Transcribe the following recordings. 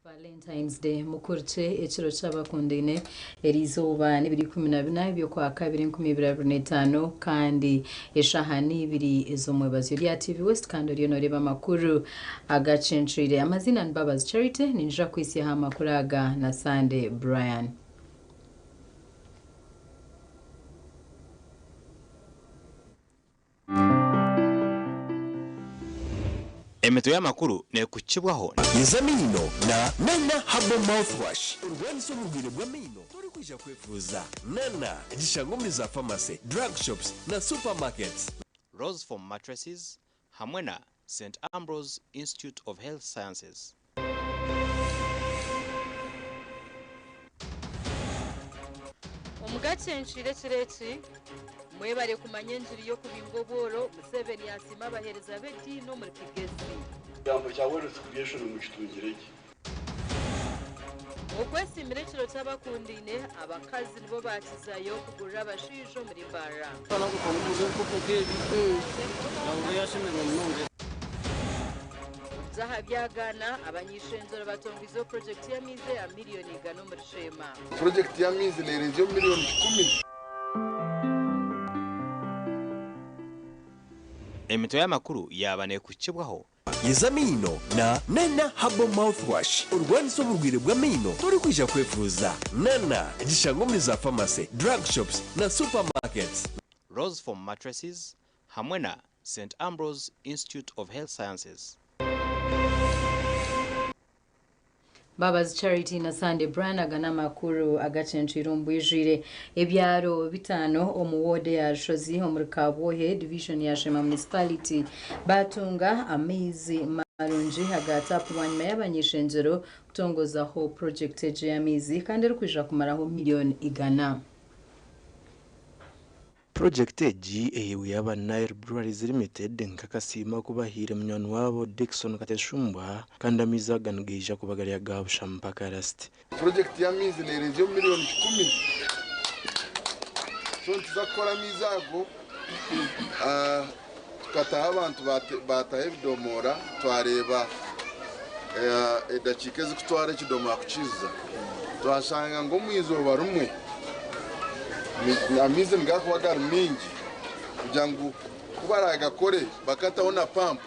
Valentine's Day Mukurikye ekiro ky'abakundaine eriizooba n'ebiro 14 eby'okwakabiri 2025 kandi eshaaha n'ibiri ez'omwebazyo rya TV West kandi oriyo nooreeba amakuru agacencwire. Amaziina ni Mbabazi Charity niinyija kukuhitsya aha makuru aga na Sunday Brian. Emitwe y'amakuru neekukibwaho. Yoza amaino na Nana Herbal Mouthwash. Orwanise oburwaire bw'amaino torikwija kwefuuza. Nana gishangwa omuri za pharmacy, drug shops na supermarkets. Rose Foam Mattresses hamwe na St Ambrose Institute of Health Sciences. Omugacencwire ekiro eki, mwebare kumanya engiri y'okubinga obworo, Museveni yasiima abaheereza b'ediini omuri Kigezi. Ekigambo kya wealth creation mukitungire gye. Okwesiimira ekiro ky'abakundaine, abakazi nibo baakizayo kugurira abashaija omuri Mbarara. Okuza aha byagaana, abany'ishengyero batongoizeho purogyekiti y'amaizi eya miriyoni igana omuri Sheema. Purogyekiti y'amaizi neerenzya omu miriyoni kikumi. Emitwe y'amakuru yaaba neekukibwaho. Yoza amaino na Nana Herbal Mouthwash orwanise oburwaire bw'amaino torikwija kwefuuza. Nana gishangwa omuri za pharmacy, drug shops na supermarkets. Rose Foam Mattresses hamwe na St Ambrose Institute of Health Sciences. Mbabazi Charity na Sunday Brian aga n'amakuru agacencwire omu bwijwire. Ebyaro bitaano omu ward eya Rushozi omuri Kabwohe division ya Sheema Municipality baatunga amaizi marungi aga taapu bwanyima y'abany'ishengyero kutongozaho purogyekiti egi ey'amaizi kandi erikwija kumaraho miriyoni igana. Purogyekiti egi ehairweyo aba Nile Breweries Limited nk'akasiimo aku bahaire munywani waabo Dickson Kateshumbwa kandi amaizi aga nigaija kuba gari aga busha mpaka rasiti. Purogyekiti y'amaizi neerenzya omu miriyoni kikumi. So nituza kukora amaizi ago tukataho abantu baataho ebidomoora twareeba edakiika ezikutwara ekidomoora kukiijuza twashanga ngu omu izooba rimwe amaizi nigakuba gari maingi kugira ngu kubaragakore bakataho na pampu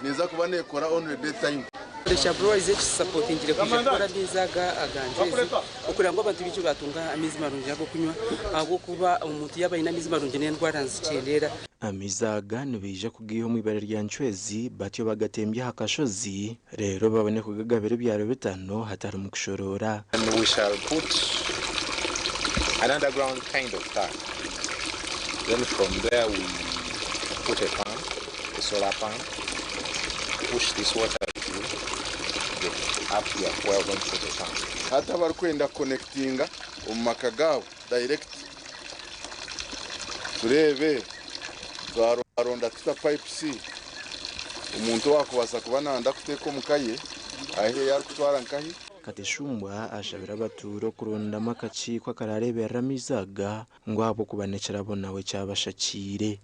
neeza kuba nekora only day time. Ekya Breweries ekisapotingire kwija kukora amaizi aga aga Ngyezi okureba ngu abantu baingi batunga amaizi marungi ag'okunywa ahabw'okuba omuntu yaaba aine amaizi marungi n'endwara nizikyendeera. Amaizi aga nibaija kugaiha omu ibare rya Ncwezi batyo bagatembye aha kashozi reero babone kugagabira ebyaro bitano hatarimu kushoroora. And we shall put an underground kind of tank. Then from there we put a pump, a solar pump, push this water through the, up here where we're going to put a tank. Hati abarikwenda kukonekitinga omu maka gaabo direct tureebe twaronda tuta pipes omuntu owakubaasa kuba nayenda kuteeka omuka ye ahe ei arikutwara nkahi. Kateshumbwa ashabire abatuura okurondamu akakiiko akarareeberera amaizi aga ngu ahabw'okuba n'ekirabo nawe kyabashakiire.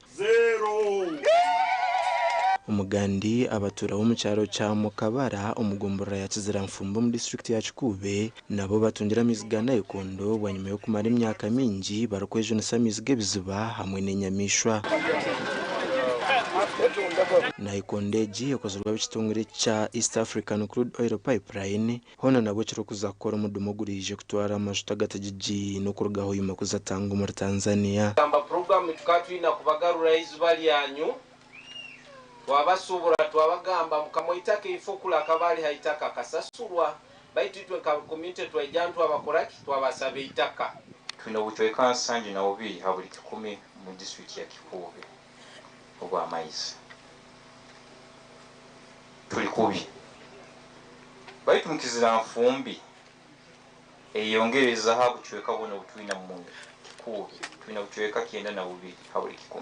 Omugandi abatuura b'omu kyaro kya Mukabara omu gomborora ya Kiziranfumbi omu disiturikiti ya Kikuube nabo batungire amaizi ga nayikondo bwanyima y'okumara emyaka mingi barikwejunisa amaizi g'ebiziba hamwe n'enyamaishwa. Nayikondo egi ekozirwe ab'ekitongore kya East African Crude Oil Pipeline hoona nabwo kirikuza kukora omudumu oguriije kutwara amajuta agatagigi n'okuruga Hoima kuza Tanga omuri Tanzania. Gamba puroguramu tukaba twina kubagaruraho eiziba ryanyu. Twabasubura twabagamba mukama itaka ifukula akabali haitaka kasasulwa baitu itwe nka community twaija twabakoraki twabasaba itaka. Twine obucweka 72 ha buli 10 mu disitulikiti ya Kikuube obw'amaizi tuli kubi, baitu mukizira nfumbi eyongerezaho obucweka buno obutwina mu Kikuube twine obucweka 92 ha buli 10.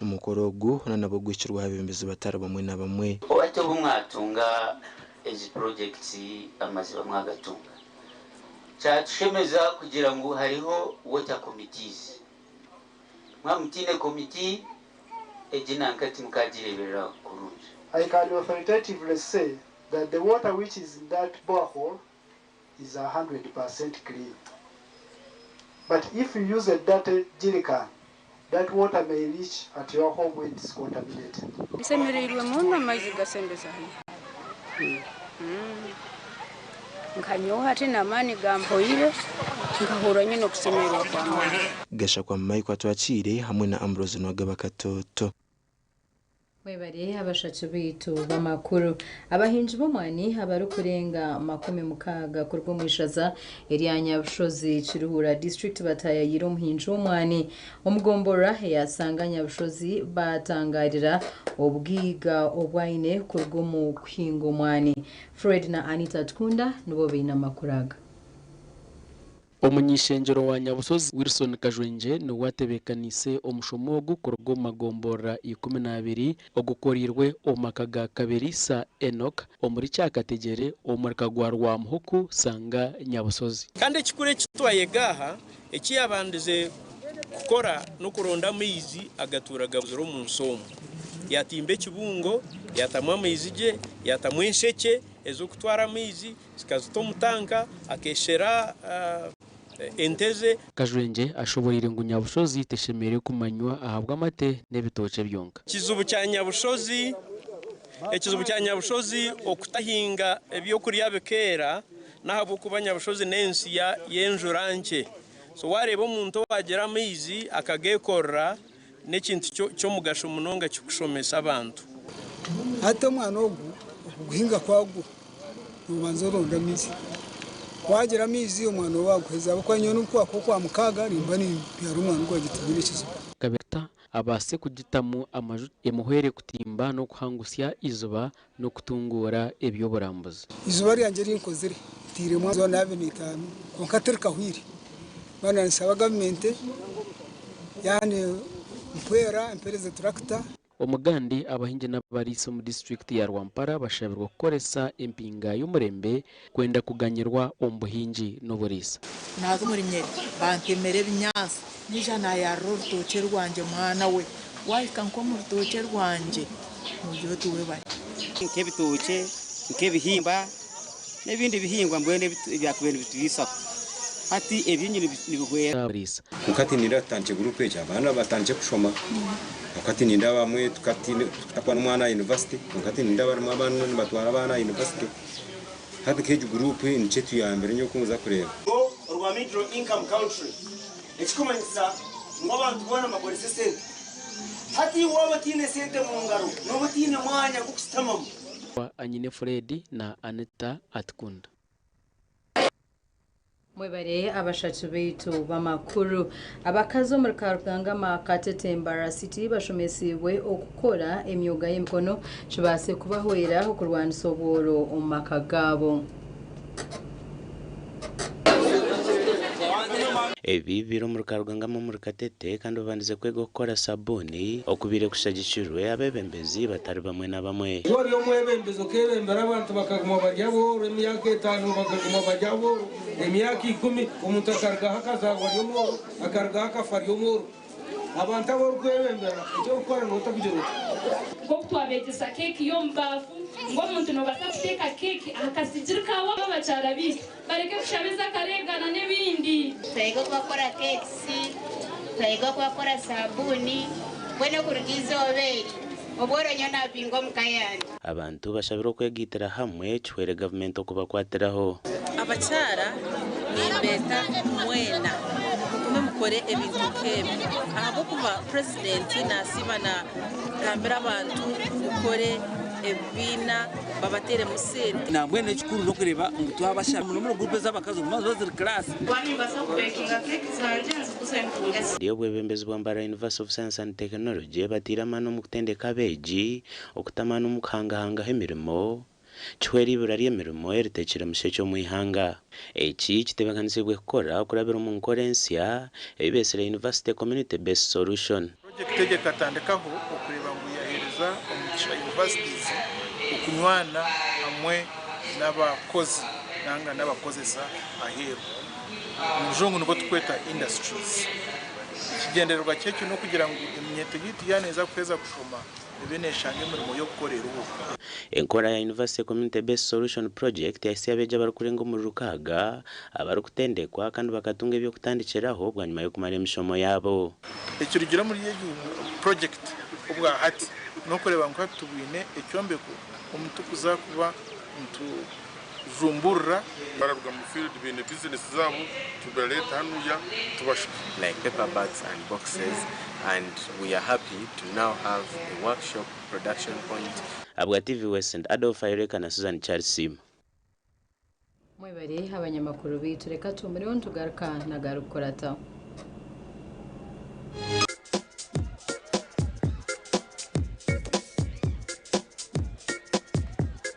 Omukoro ogu hona nabwo gwikirwaho abebembezi batari bamwe na bamwe. Obate obumwatunga ezi projects amaziba mwagatunga kyatushemeza kugira ngu hariho water committees, mwamutine committee egi nankati mukagireberera kurungi. I can authoritatively say that the water which is in that borehole is 100% clean. But if you use a dirty jerrycan, that water may reach at your home when it's contaminated. Nsemereirwe muno amaizi gasembezana. Nkanyoha ate n'amaani gampoire nkahurra nyine okusemererwa kw'amaani. Gashakwa Mike Atwakire hamwe na Ambrose Nwagaba Katoto. Mwebare abashaki baitu b'amakuru. Abahingi b'omwani abarikurenga 60 kuruga omu ishaza erya Nyabushozi Kiruhura district batayayire omuhingi w'omwani omugomborora eyasanga Nyabushozi batangarira obwiga obwaine kuruga omu kuhinga omwani. Fred na Anita Tukunda nibo baine amakuru aga. Omunyishengyero wa Nyabusozi Wilson Kajwenje niwe atebeekanise omushomo ogu kuruga omu magomborora 12 ogukoreirwe omu maka ga Kabirisa Enoch omuri Kyakategere omurika gwa Rwamuhuku Sanga Nyabusozi. Kandi ekikuru eki twayega aha eki yabandize kukora n'okuronda amaizi agatura gabuzire omu nsi omu, yatimba ekibungo yatamu amaizi gye, yatamu enshekye ez'okutwara amaizi zikazita omu tanka, akeshera enteze. Kajwenje ashoboreire ngu Nyabushozi teshemereire kumanywa ahabw'amate n'ebitookye byonka. Ekizibu kya Nyabushozi okutahinga ebyokurya bikeera n'ahabw'okuba Nyabushozi n'ensi y'enjura nkye. So wareeba omuntu owagira amaizi akagekorera n'ekintu ky'omugasho munonga kikushomesa abantu. Hati omwana ogu okuguhinga kwagwo nobanza oronda amaizi, wagira amaizi omwana waguheza ahabw'okuba nyowe n'okukwaka okwa mukaaga nimba nimbyara omwana ogwangye tinyine ekizibu. Kabeta abaase kugitamu amaju emuhwere kutimba n'okuhangusya izuba n'okutunguura eby'oburambuzi. Izuba ryangye rinkozire ntiiremu zoona 25 kwonka tirikahwire. Bana nsaba gavumenti yani mpwera empereze turakita. Omugandi abahingi n'abariisa omu disitulikiti ya Rwampara bashabirwa kukoresa empinga y'omurembe kwenda kuganyirwa omu buhingi n'oburiisa. Naza omuri Nyeri bantemera ebinyaasi nija nayarira orutookye rwangye mwana we wahika nk'omu rutookye rwangye nogira oti webare. Nk'ebitookye nk'ebihimba n'ebindi bihingwa mbwenu ebyakubaire nibitubiisaho hati ebyo nyine nibihwera. Nkati ninda tutandike gurupu egi abaana batandike kushoma, nkati ninda bamwe tutakwana omwana university, nkati ninda barimu abaana nibatwara abaana university. Hati nk'egi gurupu nikyo etuyambire nyowe oku nza kureeba. Orwa middle income country ekikumanyisa ngu abantu boona bakoresa esente. Hati waaba otiine esente mu ngaro nooba otiine mwanya gw'okusitamamu. Anyine Fred na Anita Atkunda. Mwebare abashaki baitu b'amakuru. Abakazi omuri Karugangama Katete Mbarara City bashomesibwe okukora emyoga y'emikono kibaase kubahwera okurwanisa obworo omu maka gaabo. Ebi biri omuri Karugangama omuri Katete kandi babandize kwega okukora sabuni okubire kushagikirwe abebembezi batari bamwe na bamwe. Wari omwebembezi okebembera abantu bakaguma barya bworo emyaka 5 bakaguma barya bworo emyaka 10 omuntu akarugaho akazarwa ari omworo akarugaho akafa ari omworo. Abantu aborikwebembera eky'okukora notakugira oti. Nk'oku twabegyesa keeki y'omubafu ngu omuntu nobaasa kuteeka keeki aha kasigiri kawe abakyara biitu bareke kushabiza akaregana n'ebindi. Twayega okubakora keekisi, twayega okubakora sabuuni mbwenu okuruga izooba eri obworo nyowe nabinga omuka yange. Abantu bashabirwe okwegitira hamwe kihwere gavumenti okubakwatiraho. Abakyara nimbeeta mwena mugume mukore ebintu nk'ebi ahabw'okuba purezidenti nasiiba na Ningambira abantu mukore ebibiina babateeremu sente. Nambwenu ekikuru n'okureeba ngu twabashaba muno muno gurupu ez'abakazi obu ziba ziri kiraasi. Nimbaasa kubekinga keeki zangye nziguze ntunge. Obwebembezi bwa Mbarara University of Science and Technology bataire amaani omu kutendeka abeegi okuta amaani omu kuhangahangaho emirimo kihwera eibura ry'emirimo eritekire mushekye omu ihanga. Eki kitebeekanisiibwe kukora okurabira omu nkora ensya ei beetsire University Community Based Solution. Purojekiti egi ekatandikaho okureeba ngu yaheereza omugisha universities okunywana hamwe n'abakozi nanga n'abakozesa aheeru. Omu rujungu nibo turikweta industries. Ekigyendererwa kyekyo n'okugira ngu eminyeeto yaitu yaaba neeza kuheeza kushoma ebe neeshanga emirimo y'okukora eriho. Enkora ya University Community Based Solution Project yahitsya abeegi abarikurenga omuri rukaaga abarikutendekwa kandi bakatunga eby'okutandikiraho bwanyima y'okumara emishomo yaabo. Ekirugire omuri egi purojekiti obwa hati n'okureeba ngu hati tubwine ekyombeko omu turikuza kuba nitujumburira. Bararuga mu field baine bizinesi zaabo tubareete hanuya tubashe. Like paper bags and boxes and we are happy to now have a workshop production point. Ahabwa TV West ndi Adolf Ayoreka na Susan Kyarisiima. Mwebare abanyamakuru baitu reka tuhumureho nitugaruka nagarikukurataho.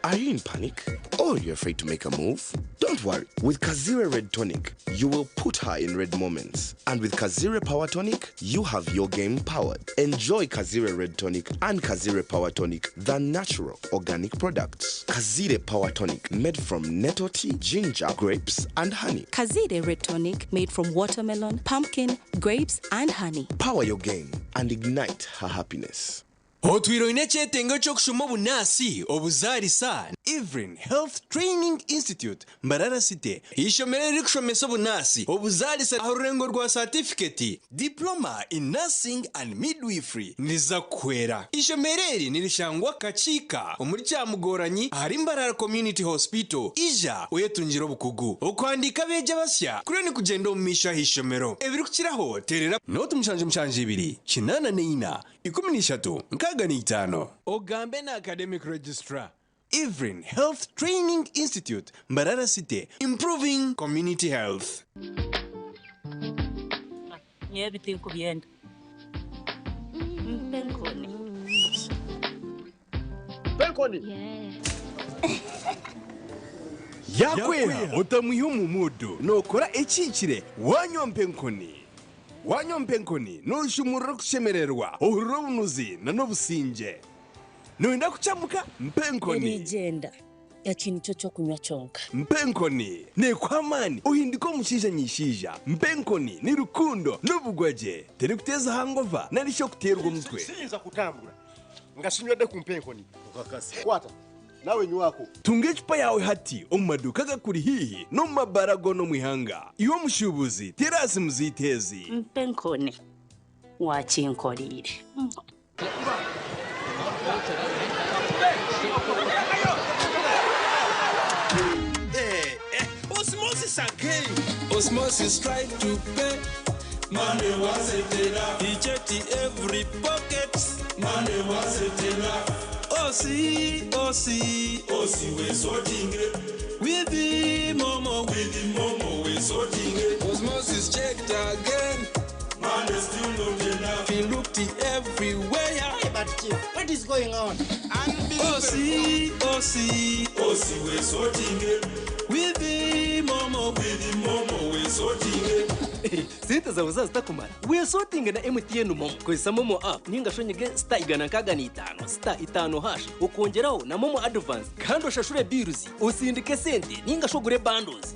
Are you in panic? Or you're afraid to make a move? Don't worry. With Kazire Red Tonic, you will put her in red moments. And with Kazire Power Tonic, you have your game powered. Enjoy Kazire Red Tonic and Kazire Power Tonic, the natural organic products. Kazire Power Tonic, made from nettle tea, ginger, grapes, and honey. Kazire Red Tonic made from watermelon, pumpkin, grapes, and honey. Power your game and ignite her happiness. Otwire oine ekyetengo ky'okushoma obunaasi, obuzaarisa, Evelyn Health Training Institute, Mbarara City, eishomero eririkushomesa obunaasi, obuzaarisa aha rurengo rwa saatifiketi, Diploma in Nursing and Midwifery, niriza kukuhwera. Eishomero eri nirishangwa Kakiika omuri Kyamugoranyi ahari Mbarara Community Hospital. Ija oyetungire obukugu. Okuhandiika abeegi abasya kuriyo nikugyenda omu maisho aha ishomero. Ebirikukiraho teerera. Nooti 772 84 13 65. Ogambe na Academic Registrar, Evelyn Health Training Institute, Mbarara City, Improving Community Health. Nyowe ebi tinkubyenda. Mpa enkoni. Mpa enkoni. Yakwera otamwiha omu muudu nookora ekihikire waanywa mpa enkoni. Waanywa mpa enkoni nooshumurura okushemererwa, ohurira obunuzi n'obusingye. Nooyenda kukyamuka? Mpa enkoni. Erigyenda. Eki nikyo ky'okunywa kyonka. Mpa enkoni neekuha amaani ohindike omushaija nyishaija. Mpa enkoni ni rukundo n'obugwagye. Terikuteeza hangova nari shi okuteerwa omutwe. Siyinza kutambura nga sinywedde ku mpa enkoni. Okakasa. Kwata nawe nywako. Tunga ecupa yaawe hati omu maduuka agakuri haihi n'omu mabaara goona omu ihanga. Iwe omushuubuzi, teera simu zaitu ezi. Mpa enkoni wakinkoreire. Osmosis again. Osmosis tried to pay. Money wasn't enough. He checked every pocket. Money wasn't enough. Osi, Osi, Osi, we sorting it. With the momo, with the momo, we sorting it. Osmosis checked again. Money still not enough. He looked everywhere. Hey, but chief, what is going on? Osi, Osi, Osi, we sorting it. With the momo, with the momo, we sorting it. Sente zawe zazitakumara wesotinge na MTN MoMo. Kozesa MoMo app ninga shonyege star 165 star 5 hash, ukongeraho na MoMo advance, kandi oshashure bills, usindike sente ninga shogure bundles.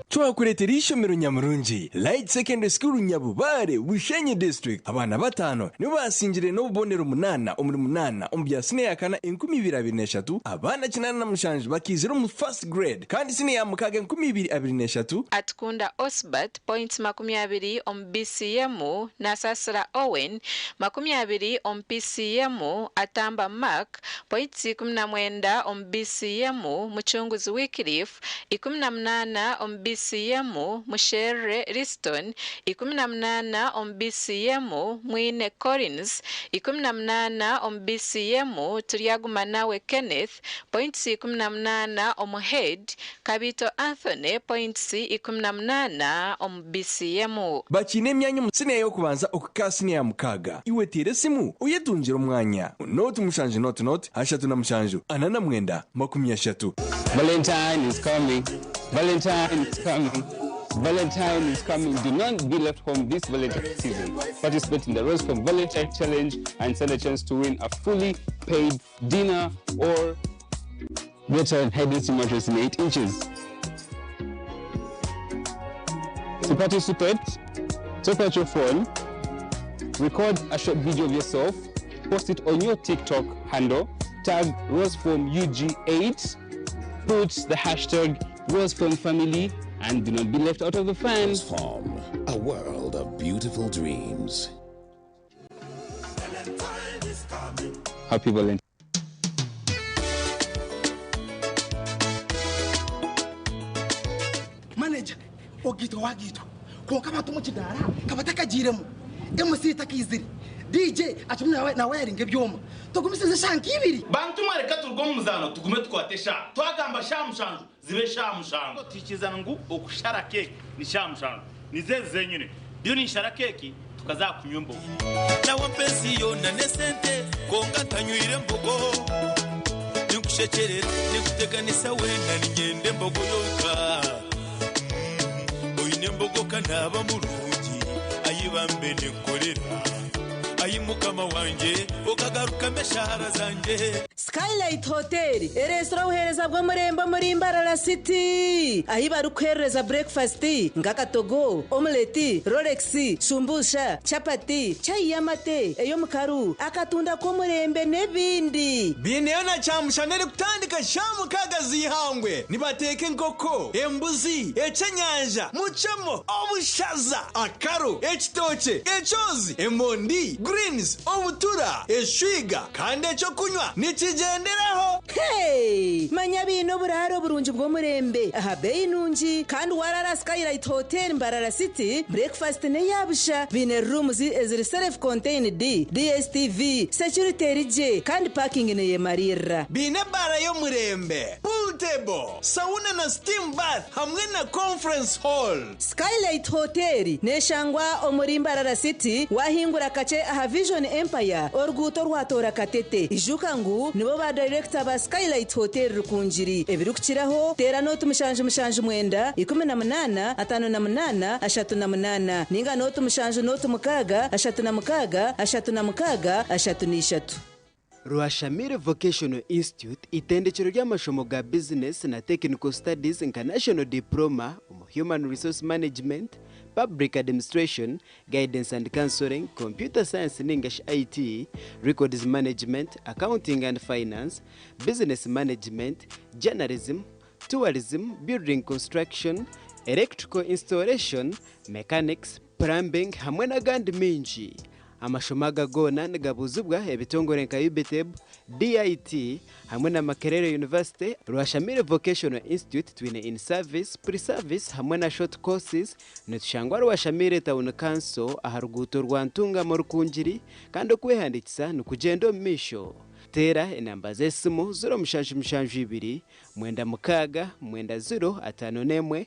Twakureetera eishomero nyamurungi Light Secondary School Nyabubare, Bushenyi District. Abaana bataano nibo baasingire n'obubonero munaana omuri munaana omu bya siniya ya kana 2023, abaana 87 bakaizira omu First Grade kandi siniya ya mukaaga 2023, Atukunda Osbert, points 20 omu BCM, Nasasira Owen, 20 omu PCM, Atamba Mark, points 19 omu BCM, Mucunguzi Wycliffe, 18 omu BCM. BCM, Musherure Liston, 18 omu BCM, Mwine Collins, 18 omu BCM, Turyagumanawe Kenneth, points 18 omu Head, Kabiito Anthony, points 18 omu BCM. Bakiine emyanya omu siniya y'okubanza okuhika aha siniya ya mukaaga. Iwe teera esimu oyetungire omwanya. Nooti mushanju nooti nooti ashatu na mushanju ana na mwenda makumi ashatu. Valentine is coming, Valentine is coming, Valentine is coming. Do not be left home this Valentine season. Participate in the Rose for Valentine Challenge and stand a chance to win a fully paid dinner or get a high-density mattress in 8 inches. To participate, take out your phone, record a short video of yourself, post it on your TikTok handle, tag RoseForm UG8, put the hashtag RoseFormFamily, and do not be left out of the fun. Roseform, a world of beautiful dreams. Happy Valentine's. Manager, ogiitwa wagiitwa kwonka abantu omu kidaara ka batakagiiremu, MC takaizire, DJ akirimu naawayaringa ebyoma. Tugumisirize eshaaha nk'ibiri. Bantu mwe reka turuge omu muzaano tugume tukwate eshaaha. Twagamba shaaha mushanju zibe shaaha mushanju. Twikiriza ngu okushara keeki ni shaaha mushanju. Nizo ezi zenyine. Ndiyo ninshara keeki tukaza aha kunywa embogo. Nawe mpa ensi yoona n'esente kwonka ntanywire mbogo. Ninkushekyerera ninkuteganisa weena niinyenda embogo yonka. Oine embogo ka naaba murungi ayi bambe ninkukorera. Ayi Mukama wangye okagarukamu eshaara zangye. Skylight Hotel ereetsire obuheereza bw'omurembe omuri Mbarara City ahi barikuheerereza burekifasiti nk'akatogo, omuleti, rolex, shumbusha, chapati, chai y'amate, ey'omukaru, akatunda k'omurembe n'ebindi. Baineyo na kyamushana erikutandika shaaha mukaaga z'eihangwe. Nibateeka enkoko, embuzi, eky'enyanja, mucemo, obushaza, akaro, ekitookye, ekyozi, emondi, greens, obutura, eshwiga kandi eky'okunywa nikigyenderaho. Hey! Manya baine oburaaro burungi bw'omurembe aha beeyi nungi kandi waraara aha Skylight Hotel Mbarara City, breakfast n'eya busha. Baine rooms eziri self contained, DSTV, security eri gye kandi parking neyemariirira. Baine ebaara y'omurembe, pool table, sauna na steam bath hamwe na conference hall. Skylight Hotel neshangwa omuri Mbarara City wahingura kakye aha Vision Empire oruguuto orwatoora Katete. Ijuka ngu nibo ba dayirekita ba Skylight Hotel Rukungiri. Ebirikukiraho teera nooti mushanju mushanju mwenda, 18, 58, 38 ninga nooti mushanju nooti mukaaga, 36, 36, 33. Rwashamire Vocational Institute itendekero ry'amashomo ga Business na Technical Studies nka National Diploma omu Human Resource Management, Public Administration, Guidance and Counselling, Computer Science ningashi IT, Records Management, Accounting and Finance, Business Management, Journalism, Tourism, Building Construction, Electrical Installation, Mechanics, Plumbing hamwe n'agandi maingi. Amashomo aga goona nigabuuzibwa ebitongore nka UBTEB, DIT hamwe na Makerere University. Rwashamire Vocational Institute twine in-service, pre-service hamwe na short courses. Nitushangwa Rwashamire Town Council aha ruguuto rwa Ntungamo Rukungiri kandi okwehandiikisa nikugyenda omu maisho. Teera enamba z'esimu 0772 96 90 51.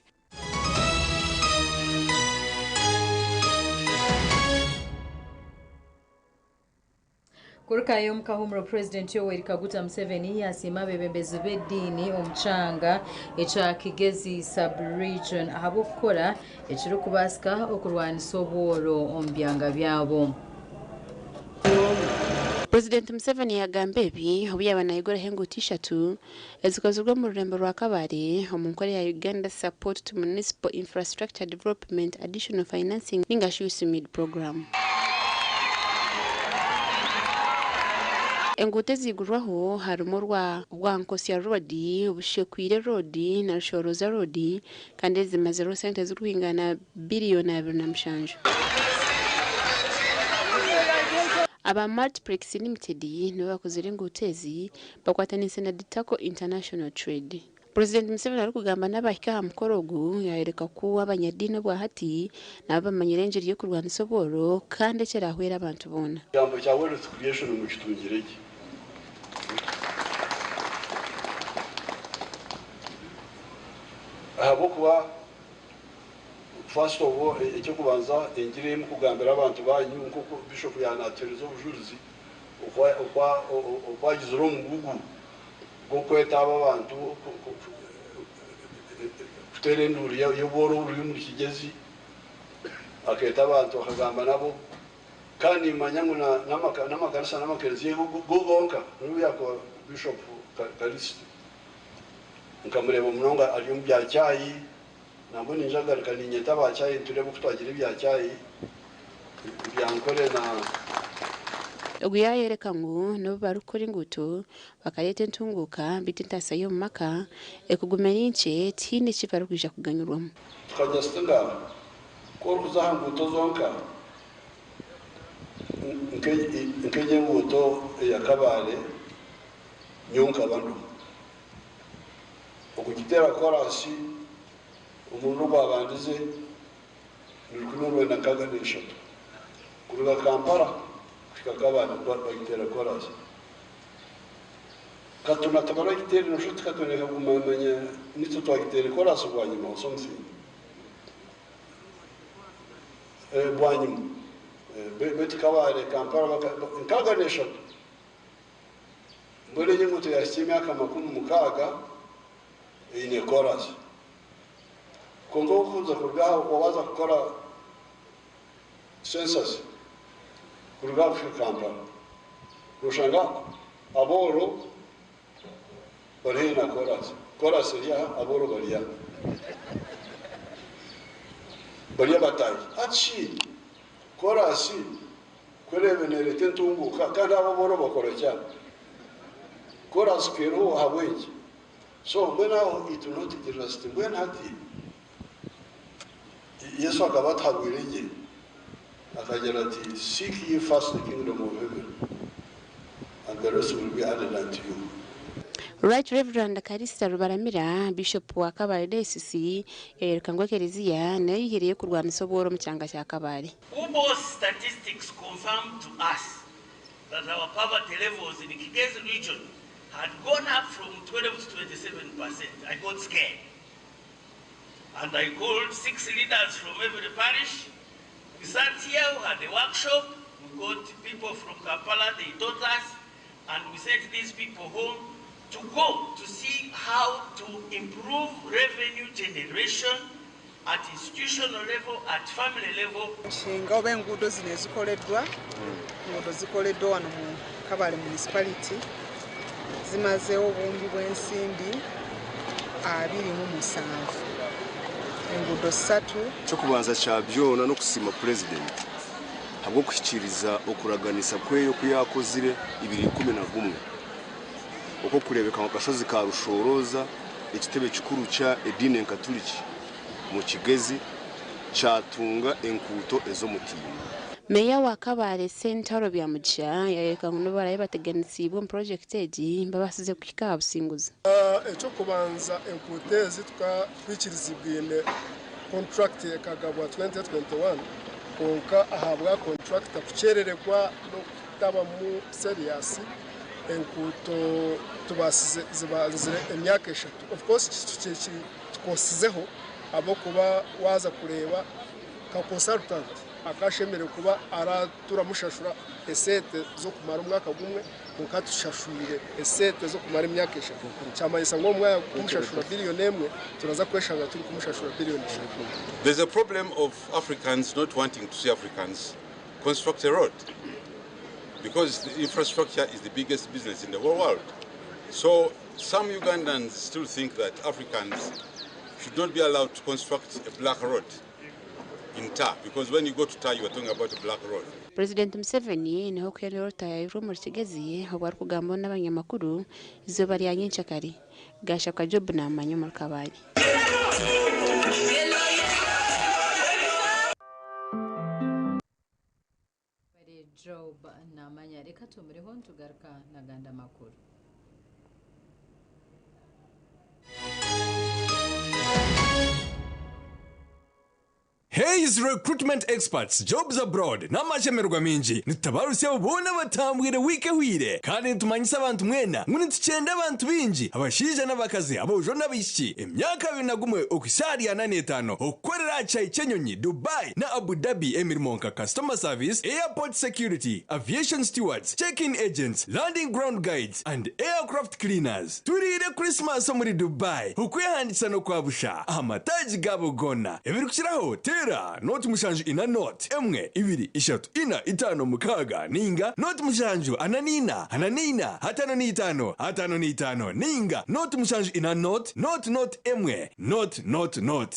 Kurukayo omu kahumuro Purezidenti Yoweri Kaguta Museveni yasiima abeebembezi b'ediini omu kyanga ekya Kigezi sub-region ahabw'okukora ekirikubaasika okurwanisa obworo omu byanga byabo. Purezidenti Museveni yagamba ebi obu yaaba nayiguraho enguuto ishatu ezikozirwe omu rurembo rwa Kabale omu nkora ya Uganda Support to Municipal Infrastructure Development Additional Financing ninga shi USIMID Program. Enguuto eziigurwaho harimu orwa Bwankosya Road, Bushekwire Road na Rushoroza Road kandi ezi zimazireho sente zirikwingana biriyoni 27. Aba Multiplex Limited nibo bakozire enguuto ezi bakwataniise na Ditaco International Trade. Purezidenti Museveni arikugamba n'abahika aha mukoro ogu yayoreka ku abanyadiini obwahati nabo bamanyire engyeri y'okurwanisa obworo kandi ekirahwere abantu boona. Ekigambo kya wealth creation mukitungire gye. Ahabw'okuba first of all eky'okubanza engiri ei mukugambira abantu banyu nk'oku Bishop yaanatuheereza obujurizi oku agizire omugugu gw'okweta aba abantu kuteera enduuru y'obworo oburi omuri Kigyezi, akeeta abantu akagamba nabo. Kandi nimmanya ngu n'amakanisa n'amakereziya go gonka, n'obu yaakuba Bishop Kalisito nkamureeba munonga ari omu bya chai, nambwenu niinyija kugaruka niinyeta aba chai nitureeba oku twagira ebya chai ebya Nkore na. Ogu yaayoreka ngu n'obu barikukora enguuto bakareeta entunguuka beitu entaasya y'omu maka ekuguma eri nkye tihaine eki barikwija kuganyurwamu. Tukagira tuti ngaaha, ku orikuza aha nguuto zonka nk'egi enguuto eya Kabale, nyowe nkaba ndiho. Okugiteera koraasi omurundi ogwabandize ni 1963 kuruga Kampala kuhika Kabale bagiteera koraasi. Katuna tibaragiteire noshusha oti Katuna ekaguma manya nitwe twagiteire koraasi bwanyima or something. Bwanyima beitu Kabale, Kampala 63. Mbwenu egi enguuto yaahitsya emyaka 60 eine koraasi. Kwonka okuza kuruga aha waaza kukora census kuruga aha kuhika Kampala, noshanga abooro bari haihi na koraasi. Koraasi eri aha, abooro bari aha. Bari abataahi. Hati shi koraasi ku ereebe neereeta entunguuka kandi abo abooro bakora ki aha? Koraasi ku eriho ahabw'enki? So mbwenu aho itwe niho tugirira tuti mbwenu hati Yesu akaba atuhabwire gye akagira ati seek ye first the kingdom of heaven and the rest will be added unto you. Right Rev. Kalista Rubaramira, Bishop wa Kabale Diocese yayoreka ngu ekereziya nayo eyihireyo kurwanisa obworo omu kyanga kya Kabale. UBOS statistics confirmed to us that our poverty levels in Kigezi region had gone up from 12 to 27%. I got scared. And I called six leaders from every parish. We sat here, we had a workshop. We got people from Kampala, they taught us. And we sent these people home to go to see how to improve revenue generation at institutional level, at family level. Nga oba enguudo zino ezikoleddwa, enguudo zikoleddwa wano mu Kabale Municipality zimazeewo obuwumbi bw'ensimbi 27, enguudo ssatu. Eky'okubanza kya byona n'okusiima Purezidenti ahabw'okuhikiiriza okuraganisa kwe oku yaakozire ibiri ikumi na gumwe okw'okureebeka ngu akashozi ka Rushoroza ekitebe kikuru kya ediini enkaturiki omu Kigezi kyatunga enkuuto ez'omutindo. Meeya wa Kabale, Ssentaro Byamugisha yayoreka ngu n'obu baraabe bateganisiibwe omu purogyekiti egi, babaasize kuhika aha businguzi. Eky'okubanza enkuuto ezi twikiriziibwine kontrakiti ekagabwa 2021 kwonka ahabwa kontrakita kukyerererwa n'okutabamu seriyasi enkuuto tubaasize zibanzire emyaka eshatu. Of course tukosizeho ahabw'okuba waaza kureeba nka consultant akashemereire kuba turamushashura esente z'okumara omwaka gumwe kwonka tushashwire esente z'okumara emyaka eshatu kyamanyisa ngu omu mwanya gw'okumushashura biliyoni emwe turaza kweshanga turikumushashura biliyoni ishatu. There's a problem of Africans not wanting to see Africans construct a road because the infrastructure is the biggest business in the whole world. So some Ugandans still think that Africans should not be allowed to construct a black road in tar, because when you go to tar, you are talking about a black road. Purezidenti Museveni niho kuheerera orutayaayirwa omuri Kigezi obwo arikugambaho n'abanyamakuru eizooba rya nyencakare. Gashakwa Job naamanya omuri Kabale. Job naamanya. Reka tumureho nitugaruka n'agandi amakuru. Days Recruitment Experts Jobs Abroad n'amashemererwa mingi nitutabarutsya abo boona abatambwire wiiki ehweire kandi nitumanyisa abantu mwena ngu nitukyenda abantu baingi abashaija n'abakazi aboojo n'abaishiki emyaka 21 okuhitsya ahari 45 okukorera aha kishaayi ky'enyonyi Dubai na Abu Dhabi emirimo nka Customer Service, Airport Security, Aviation Stewards, Check-in Agents, Landing Ground Guides and Aircraft Cleaners. Turiire Christmas omuri Dubai, okwehandiikisa n'okwa busha aha mataagi gaabo goona. Ebirikukiraho, teera 0 7 4 0 1 2 3 4 5 6 nainga 0 7 4 4 4 4 5 5 5 nainga 0 7 4 0 0 0 1 0 0 0.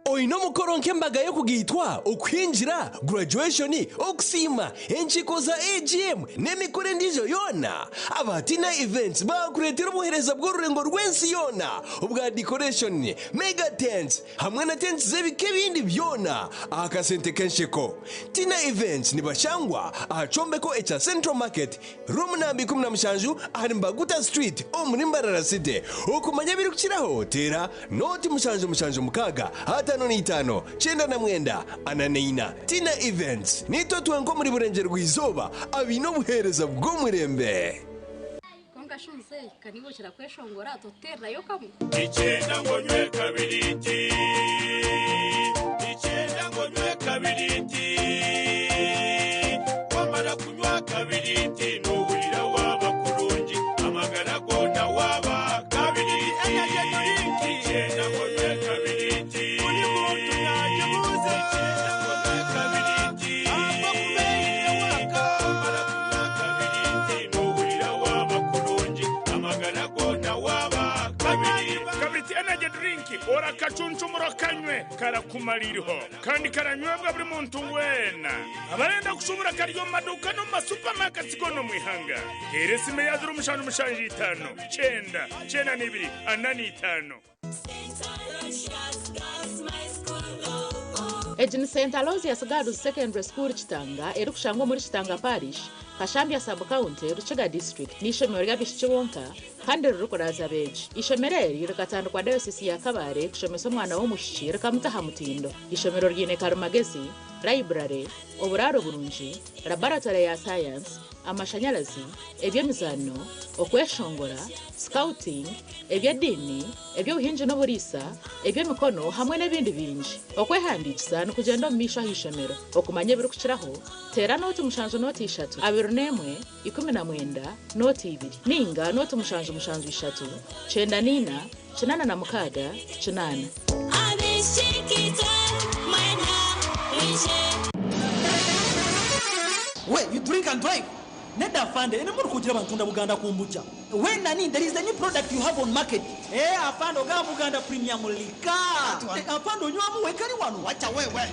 Oine omukoro nk'embaga y'okugaitwa, okuhingira, graduation, okusiima, enkiiko za AGM n'emikoro endiijo yoona? Aba Tina Events baakureetera obuheereza bw'orurengo rw'ensi yoona obwa decoration, mega tents hamwe na tents z'ebika ebindi byona aha kasente k'ensheko. Tina Events nibashangwa aha kyombeko ekya Central Market, Room namba 17 ahari Mbaguta Street omuri Mbarara City. Okumanya ebirikukiraho teera 0 7 7 6 5 99 44. Tina Events niitwe twenka omuri Burengyerwa-izooba abaine obuheereza bw'omurembe. Kwonka shi muzeeyi, ka niiwe okira kweshongora, totuteererayo kamwe? Ikyenda ngu onywe kabiriti. Ikyenda ngu onywe kabiriti. Wamara kunywa kabiriti nohurira waaba kurungi amagara goona waaba kabiriti. Energy drink. Ikyenda ngu onywe kabiriti. Buri muntu nagibuuza. Ikyenda ngu onywe kabiriti. Ahabw'okuba eine waaka. Wamara kunywa kabiriti nohurira waaba kurungi amagara goona waaba kabiriti. Kabiriti Energy Drink orakacunchumura kanywe karakumaliriho kandi karanywebwa buri muntu weena. Abarenda kushubura kari omu maduuka n'omu masupamaketi goona omu ihanga. Teera esimu eya 0775 92 45. Egi ni St Aloysius Girls Secondary School Kitanga erikushangwa omuri Kitanga Parish, Kashambya Sub-county, Rukiga District. N'eishomero ry'abaishiki bonka kandi ririkuraza abeegi. Eishomero eri rikatandikwa Diocese ya Kabale kushomesa omwana w'omwishiki rikamuta aha mutindo. Eishomero riine karimagezi, library, oburaaro burungi, laboratory ya science, amashanyarazi, eby'emizaano, okweshongora, scouting, eby'ediini, eby'obuhingi n'oburiisa, eby'emikono hamwe n'ebindi bingi. Okwehandiikisa nikugyenda omu maisho aha ishomero. Okumanya ebirikukiraho, teera 0 7 0 21 19 02 nainga 0 7 7 3 94 86 8. We, you drink and drive. Nedda afande, eno muri kugira bantunda Buganda kombucha. We nani, there is a new product you have on market. Eh, afande ogamba Buganda Premium Liquor. Eh, afande onywamu wekali wano. Wacha wewe.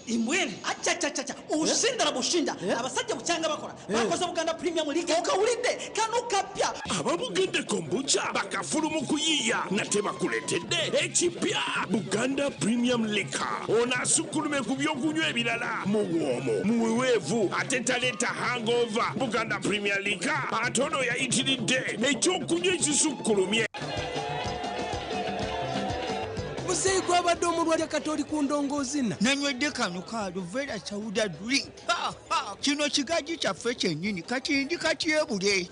Imbwene. Acha cha cha cha. Ushinda na bushinda. Abasajja bukyanga bakola. Bakoze Buganda Premium Liquor. Okawulidde kano kapya. Aba Buganda Kombucha bakafulu mu kuyiiya nate bakuleetedde ekipya Buganda Premium Liquor. Ono asukkulume ku byokunywa ebirala, muwoomu, muweweevu ate taleeta hangover. Buganda Premium Liquor ate ono yayitiridde ekyokunywa ekisukkulumye. Muzeeyi gwabadde omulwadde kati oli ku ndongoozina. Nanywedde kano ka Aluvera Sauda drink. Ha, ha, kino kigaji kyaffe kyennyini kati ndi katyebule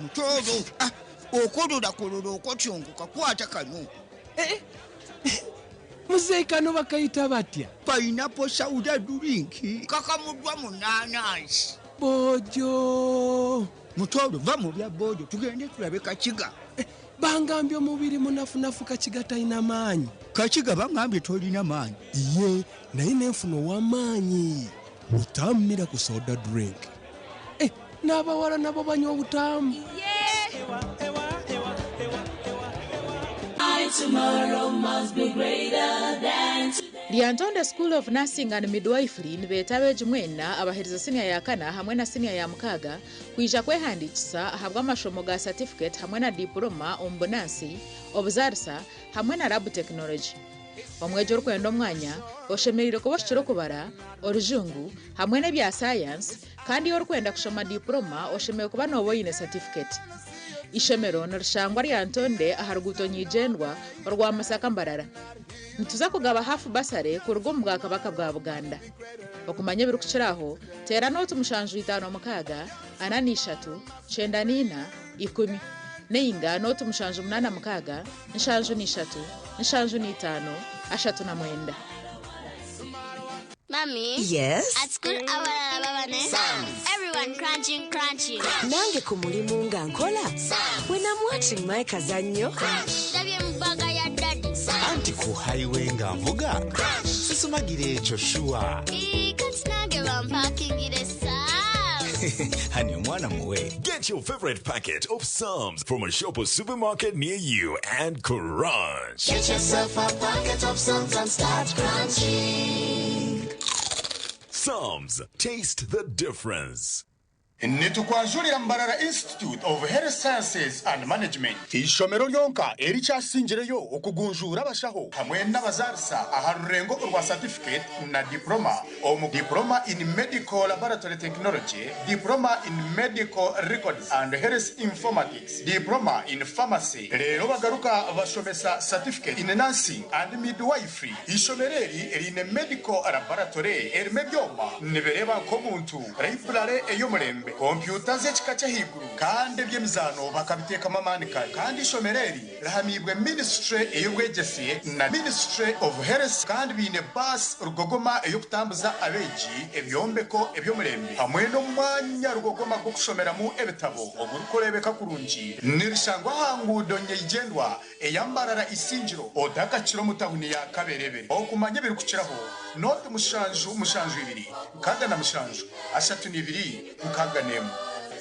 mutoolo. Ah, okololakololo okotyongoka kwata kano. Muzeeyi kano bakayita batya? Pineapple Sauda drink kakamuddwa mu nanansi. Bojo. Mutoolo, va mu bya bojo tugende tulabe Kakiga. Bangambye omubiri munafunafu, Kakiga talina maanyi. Kakiga bangambye tolina maanyi. Ye naye nenfuna ow'amaanyi Butaamu Miracle Soda Drink. Eh, n'abawala nabo banywa obutaamu. Tomorrow must be greater than Lyantonde School of Nursing and Midwifery nibeeta abeegi mwena abaheereza siniya ya kana hamwe na siniya ya mukaaga kwija kwehandiikisa ahabw'amashomo ga certificate hamwe na diploma omu bunansi, obuzaarisa hamwe na lab technology. Omwegi orikwenda omwanya oshemereire kuba oshukire okubara, orujungu hamwe n'ebya science, kandi iyo orikwenda kushoma diploma oshemereire kuba nooba oine certificate. Ishomero nirishangwa Lyantonde aha ruguuto Nyigyendwa orwa Masaka Mbarara. Nituza kugaba hafu basare kuruga omu Bwakabaka bwa Buganda. Okumanya ebirikukira aho, teera nooti mushanju itaano mukaaga, ana na ishatu, kyenda na ina, ikumi. Nainga nooti mushanju munaana mukaaga, nshanju na ishatu, nshanju na itaano, ashatu na mwenda. Mommy. Yes? At school, abalala baba ne. Everyone crunching, crunching. Nange ku mulimu nga nkola. When I'm watching my kazannyo. Ndabye mu bbaga ya daddy. Anti ku highway nga nvuga sisumagira ekyo shuwa. Ii, kati nange bampakingire Psalms. Hani omwana muwe. Get your favorite packet of Psalms from a shop or supermarket near you and crunch. Get yourself a packet of Psalms and start crunching. Psalms, taste the difference. Nitukwanjurira Mbarara Institute of Health Sciences and Management, ishomero ryonka erikyasingireyo okugunjura abashaho hamwe n'abazarisa aha rurengo rwa certificate na diploma omu diploma in medical laboratory technology, diploma in medical records and health informatics, diploma in pharmacy. Rero bagaruka bashomesa certificate in nursing and midwifery. Ishomero eri riine medical laboratory erimu ebyoma nibireba nk'omuntu, library ey'omurembe, kompyuta z'ekika ky'ahaiguru kandi eby'emizaano bakabiteekamu amaani kare. Kandi ishomero eri rihamiibwe ministry ey'obwegyese na ministry of health kandi biine baasi rugogoma ey'okutambuza abeegi, ebyombeko eby'omurembe hamwe n'omwanya rugogoma gw'okushomeramu ebitabo ogurikureebeka kurungi. Nirishangwa aha nguudo nyeigyendwa eya Mbarara Isingiro otakakira omu tawuni ya Kaberebere. Okumanya ebirikukiraho nooti mushanju mushanju ibiri nkaaga na mushanju ashatu n'ibiri nkaaga n'emwe.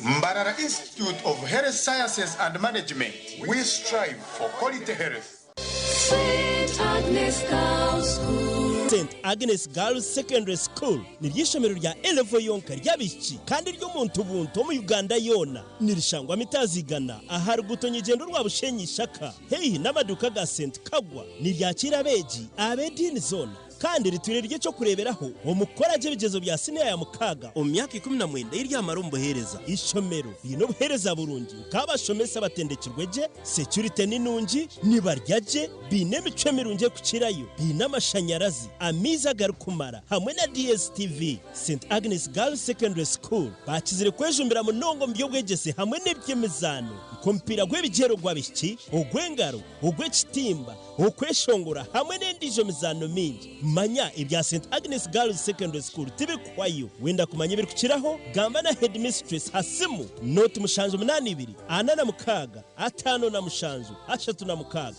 Mbarara Institute of Health Sciences and Management, we strive for quality health. St. Agnes Girls School. St Agnes Girls Secondary School niryo ishomero rya A-level yonka ry'abaishiki kandi ry'omuntu buntu omu Uganda yoona. Nirishangwa Mitazigana aha ruguuto nyigyendwa orwa Bushenyi Ishaka haihi n'amaduuka ga St Kagwa. Niryakiira abeegi ab'ediini zoona kandi ritwire riri eky'okureeberaho omu kukora gye ebigyezo bya siniya ya mukaaga omu myaka 19 ei ryamara omu buheereza. Eishomero riine obuheereza burungi nk'abashomesa abatendekirwe gye, securite ni nungi, nibarya gye, baine emicwe mirungi erikukirayo, baine amashanyarazi, amaizi agarikumara hamwe na DSTV. St Agnes Girls Secondary School baakizire kwejumbira munonga omu by'obwegyese hamwe n'eby'emizaano nk'omupiira gw'ebigyere ogw'abaishiki, ogw'engaro, ogw'ekitimba, okweshongora hamwe n'endiijo mizaano mingi. Manya ebya St Agnes Girls Secondary School tibirikuhwayo. Wenda kumanya ebirikukiraho, gamba na headmistress ha simu nooti 782 46 57 36.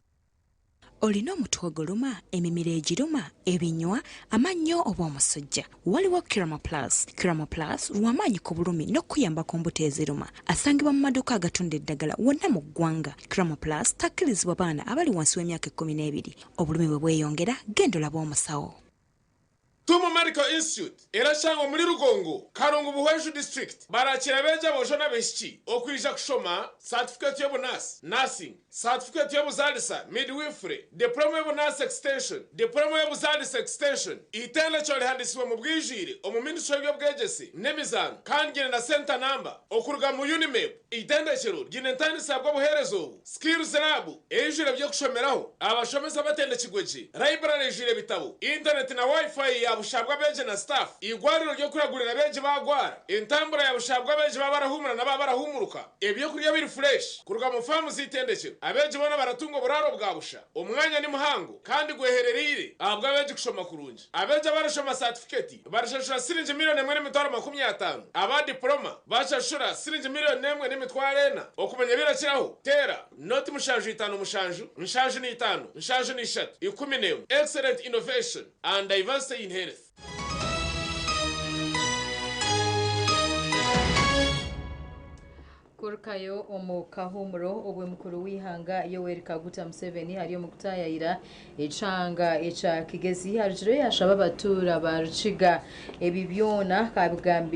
Olina omutwe oguluma, emimiro egiruma, ebinywa, amannyo oba omusujja? Waliwo Kiramo Plus. Kiramo Plus lw'amaanyi ku bulumi n'okukuyamba ku mbuto eziruma. Asangibwa mu maduuka agatunda eddagala wonna mu ggwanga. Kiramo Plus takkirizibwa baana abali wansi w'emyaka ekkumi n'ebiri. Obulumi bwe bweyongera, genda olabe omusawo. Tumu Medical Institute erashangwa omuri Rugongo, Karungu Buhweju District. Barakira abeegi aboojo n'abaishiki okwija kushoma certificate y'obunaasi, nursing, certificate y'obuzaalisa, midwifery, diploma y'obunaasi extension, diploma y'obuzaalisa extension. Eitendekero rihandisibwe mu bwijwire omu ministry y'eby'obwegyese n'emizaano kandi ryine na center number okuruga mu UNIMEB. Eitendekero ryine entandisa bw'obuheereza obu, skills lab eijwire eby'okushomeraho, abashomesa batendekirwe gye, library eijwire ebitabo, internet na wifi ya bushabwa abeegi na staff, igwariro ry'okuragurira abeegi bagwara, entambura ya bushabwa abeegi baba barahumura na baba barahumuruka, ebyokurya biri fresh kuruga mu faamu z'itendekero. Abeegi boona baratunga oburaaro bwa busha. Omwanya ni muhango kandi gweherereire ahabw'abeegi kushoma kurungi. Abeegi abarashoma certificate barashashura siringi 1,050,000, aba diploma bashashura siringi 1,400,000. Okumanya ebirakiraho, teera noti 757 75 73 11. Excellent innovation and diversity in health. Kurukayo omu kahuumuro, obwe mukuru w'eihanga Yoweri Kaguta Museveni ari omu kutaayayira ekyanga ekya Kigezi arugireyo yashaba abatuura ba Rukiga. Ebi byona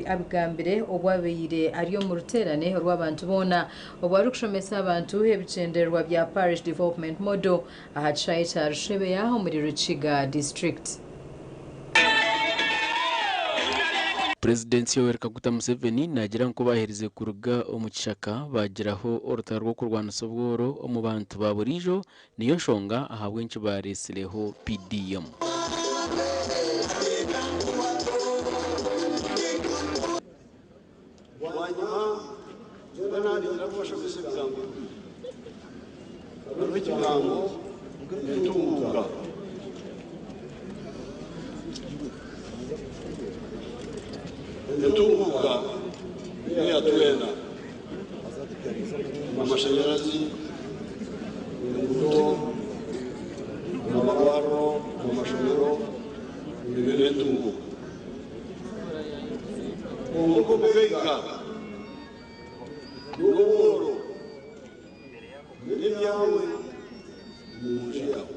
abigambire obu abaire ari omu ruteerane orw'abantu boona obu arikushomesa abantu ebigyendererwa bya Parish Development Model aha kishaayi kya Rushebeya omuri Rukiga District. Purezidenti Yoweri Kaguta Museveni naagira ngu ku baaherize kuruga omu kishaka baagiraho orutaro rw'okurwanisa obworo omu bantu ba buriijo niyo nshonga ahabw'enki baaretsireho PDM. Bwanyima nyowe naningira kubashomesa ebigambo bibiri. Hariho ekigambo entunguka. Entunguka niyo yatwena. Amashanyarazi, enguuto, amarwariro, amashomero, ebyo n'entunguka. Obwo obugaiga n'obworo n'ebyawe mu nju yawe.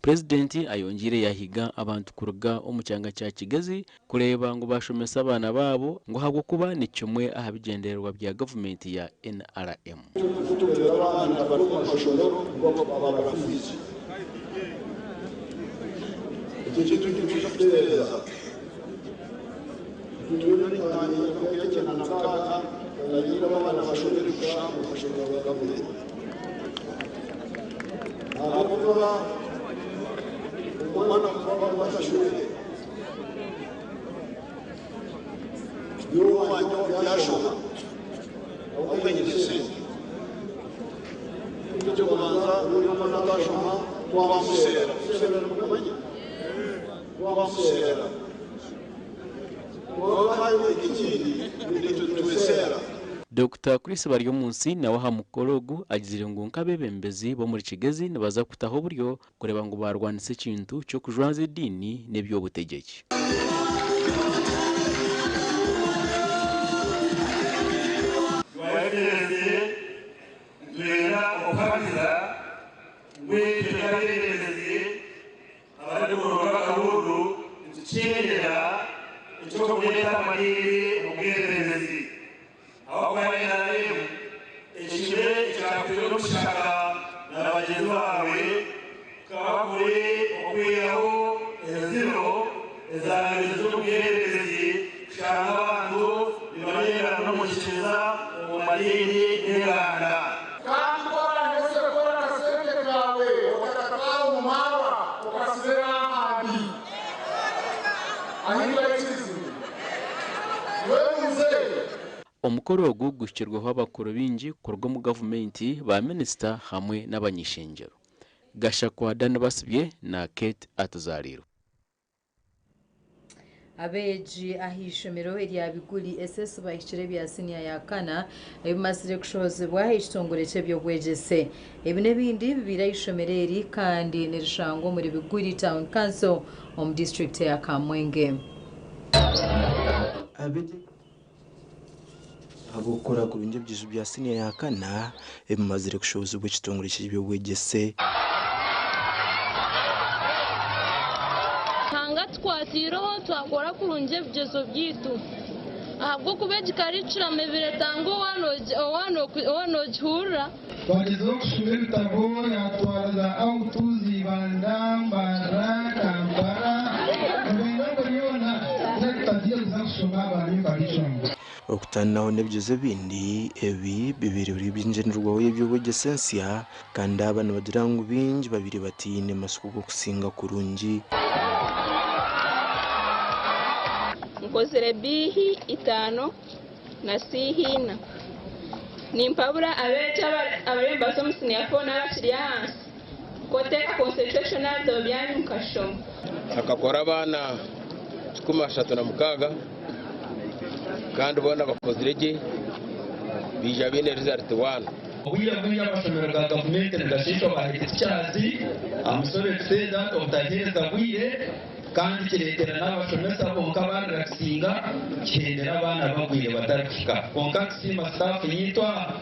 Purezidenti ayongiire yahiga abantu kuruga omu kyanga kya Kigezi kureeba ngu bashomesa abaana baabo ngu ahabw'okuba ni kimwe aha bigyendererwa bya gavumenti ya NRM. Kutugira abaana bari omu mashomero babarafizi. Ekyo kintu nituza kutereeza. Turiyo nitanyira abaana bashomere kusha mu mashomero ga gavumenti. Ahabw'okuba omwana kuba batashomire niwe wanyu yashoma awukanyire sente. Ekyo kubanza omwana atashoma twamuseera. Kuseera nimukumanya? Twamuseera. Dr Chris Baryomunsi nawe aha mukoro ogu agizire ngu nk'abeebembezi b'omuri Kigezi nibaza kutaho oburyo kureeba ngu barwanisa ekintu ky'okujwanza ediini n'eby'obutegyeki. Nitwenda okuhamiza ngu itwe nk'abeebembezi abarikuronda akaruuru nitukyendera eky'okureeta amadiini omu bwebembezi. Ahabw'okuba NRM ekibe ekyakwire omu kishaka na bagyenzi baawe kukaba kuri okwihaho enziro ezaabaire ziri omu bwebembezi kushanga abantu nibareebana n'omukiza omu madiini n'enganda. Kandi oranese kukora akasente kawe okakatwara omu marwa okasibira ahandi ahindura ekizibu wemuze. Omukoro ogu guhikirweho abakuru bingi kuruga omu gavumenti, ba minisita hamwe n'abanyishengyero. Gashakwa Dan Basibye na Kate Atuzalirwe. Abeegi aha ishomero erya Biguli SS bahikire ebya siniya ya kana ebimazire kushohozibwa ekitongore ky'ebyobwegyese. Ebi n'ebindi bibiire aha ishomero eri kandi nirishangwa omuri Biguli Town Council omu disitulikiti ya Kamwenge. Ahabw'okukora kurungi ebigyezo bya siniya ya kana ebimazire kushohozibwa ekitongore ky'ebyobwegyese. Hanga tukwatiireho twakora kurungi ebigyezo byaitu. Ahabw'okuba egi curriculum ebiretanga owaana ogihurira. Twagezeho kushoma ebitabo yatwariza Autu, Ibanda, Mbarara, Kampala, ebintu byona tutagiye kushoma abantu curriculum. Okutandikaho n'ebigyezo ebindi ebi bibiri biri by'engyenderwaho y'ebyobwegyese ensya kandi aba nibagira ngu bingi babiri batiine masiko g'okusinga kurungi. Nkozire biihi itaano na siihina. Nimpabura abeegi abariyo nibaza omu siniya 4 n'abakiri ahansi koteeka concentration aha bitabo byanyu mukashoma. Akakora abaana 36 kandi boona bakozire gye bija biine result 1. Obwire bwingi amashomero ga gavumenti nigashiishwa ba head teachers amusore to say that obutaheereza bwire kandi kireetera n'abashomesa bonka barelaxinga kihendera abaana bagwire batarikuhika. Konka nkusiima staff yiitwa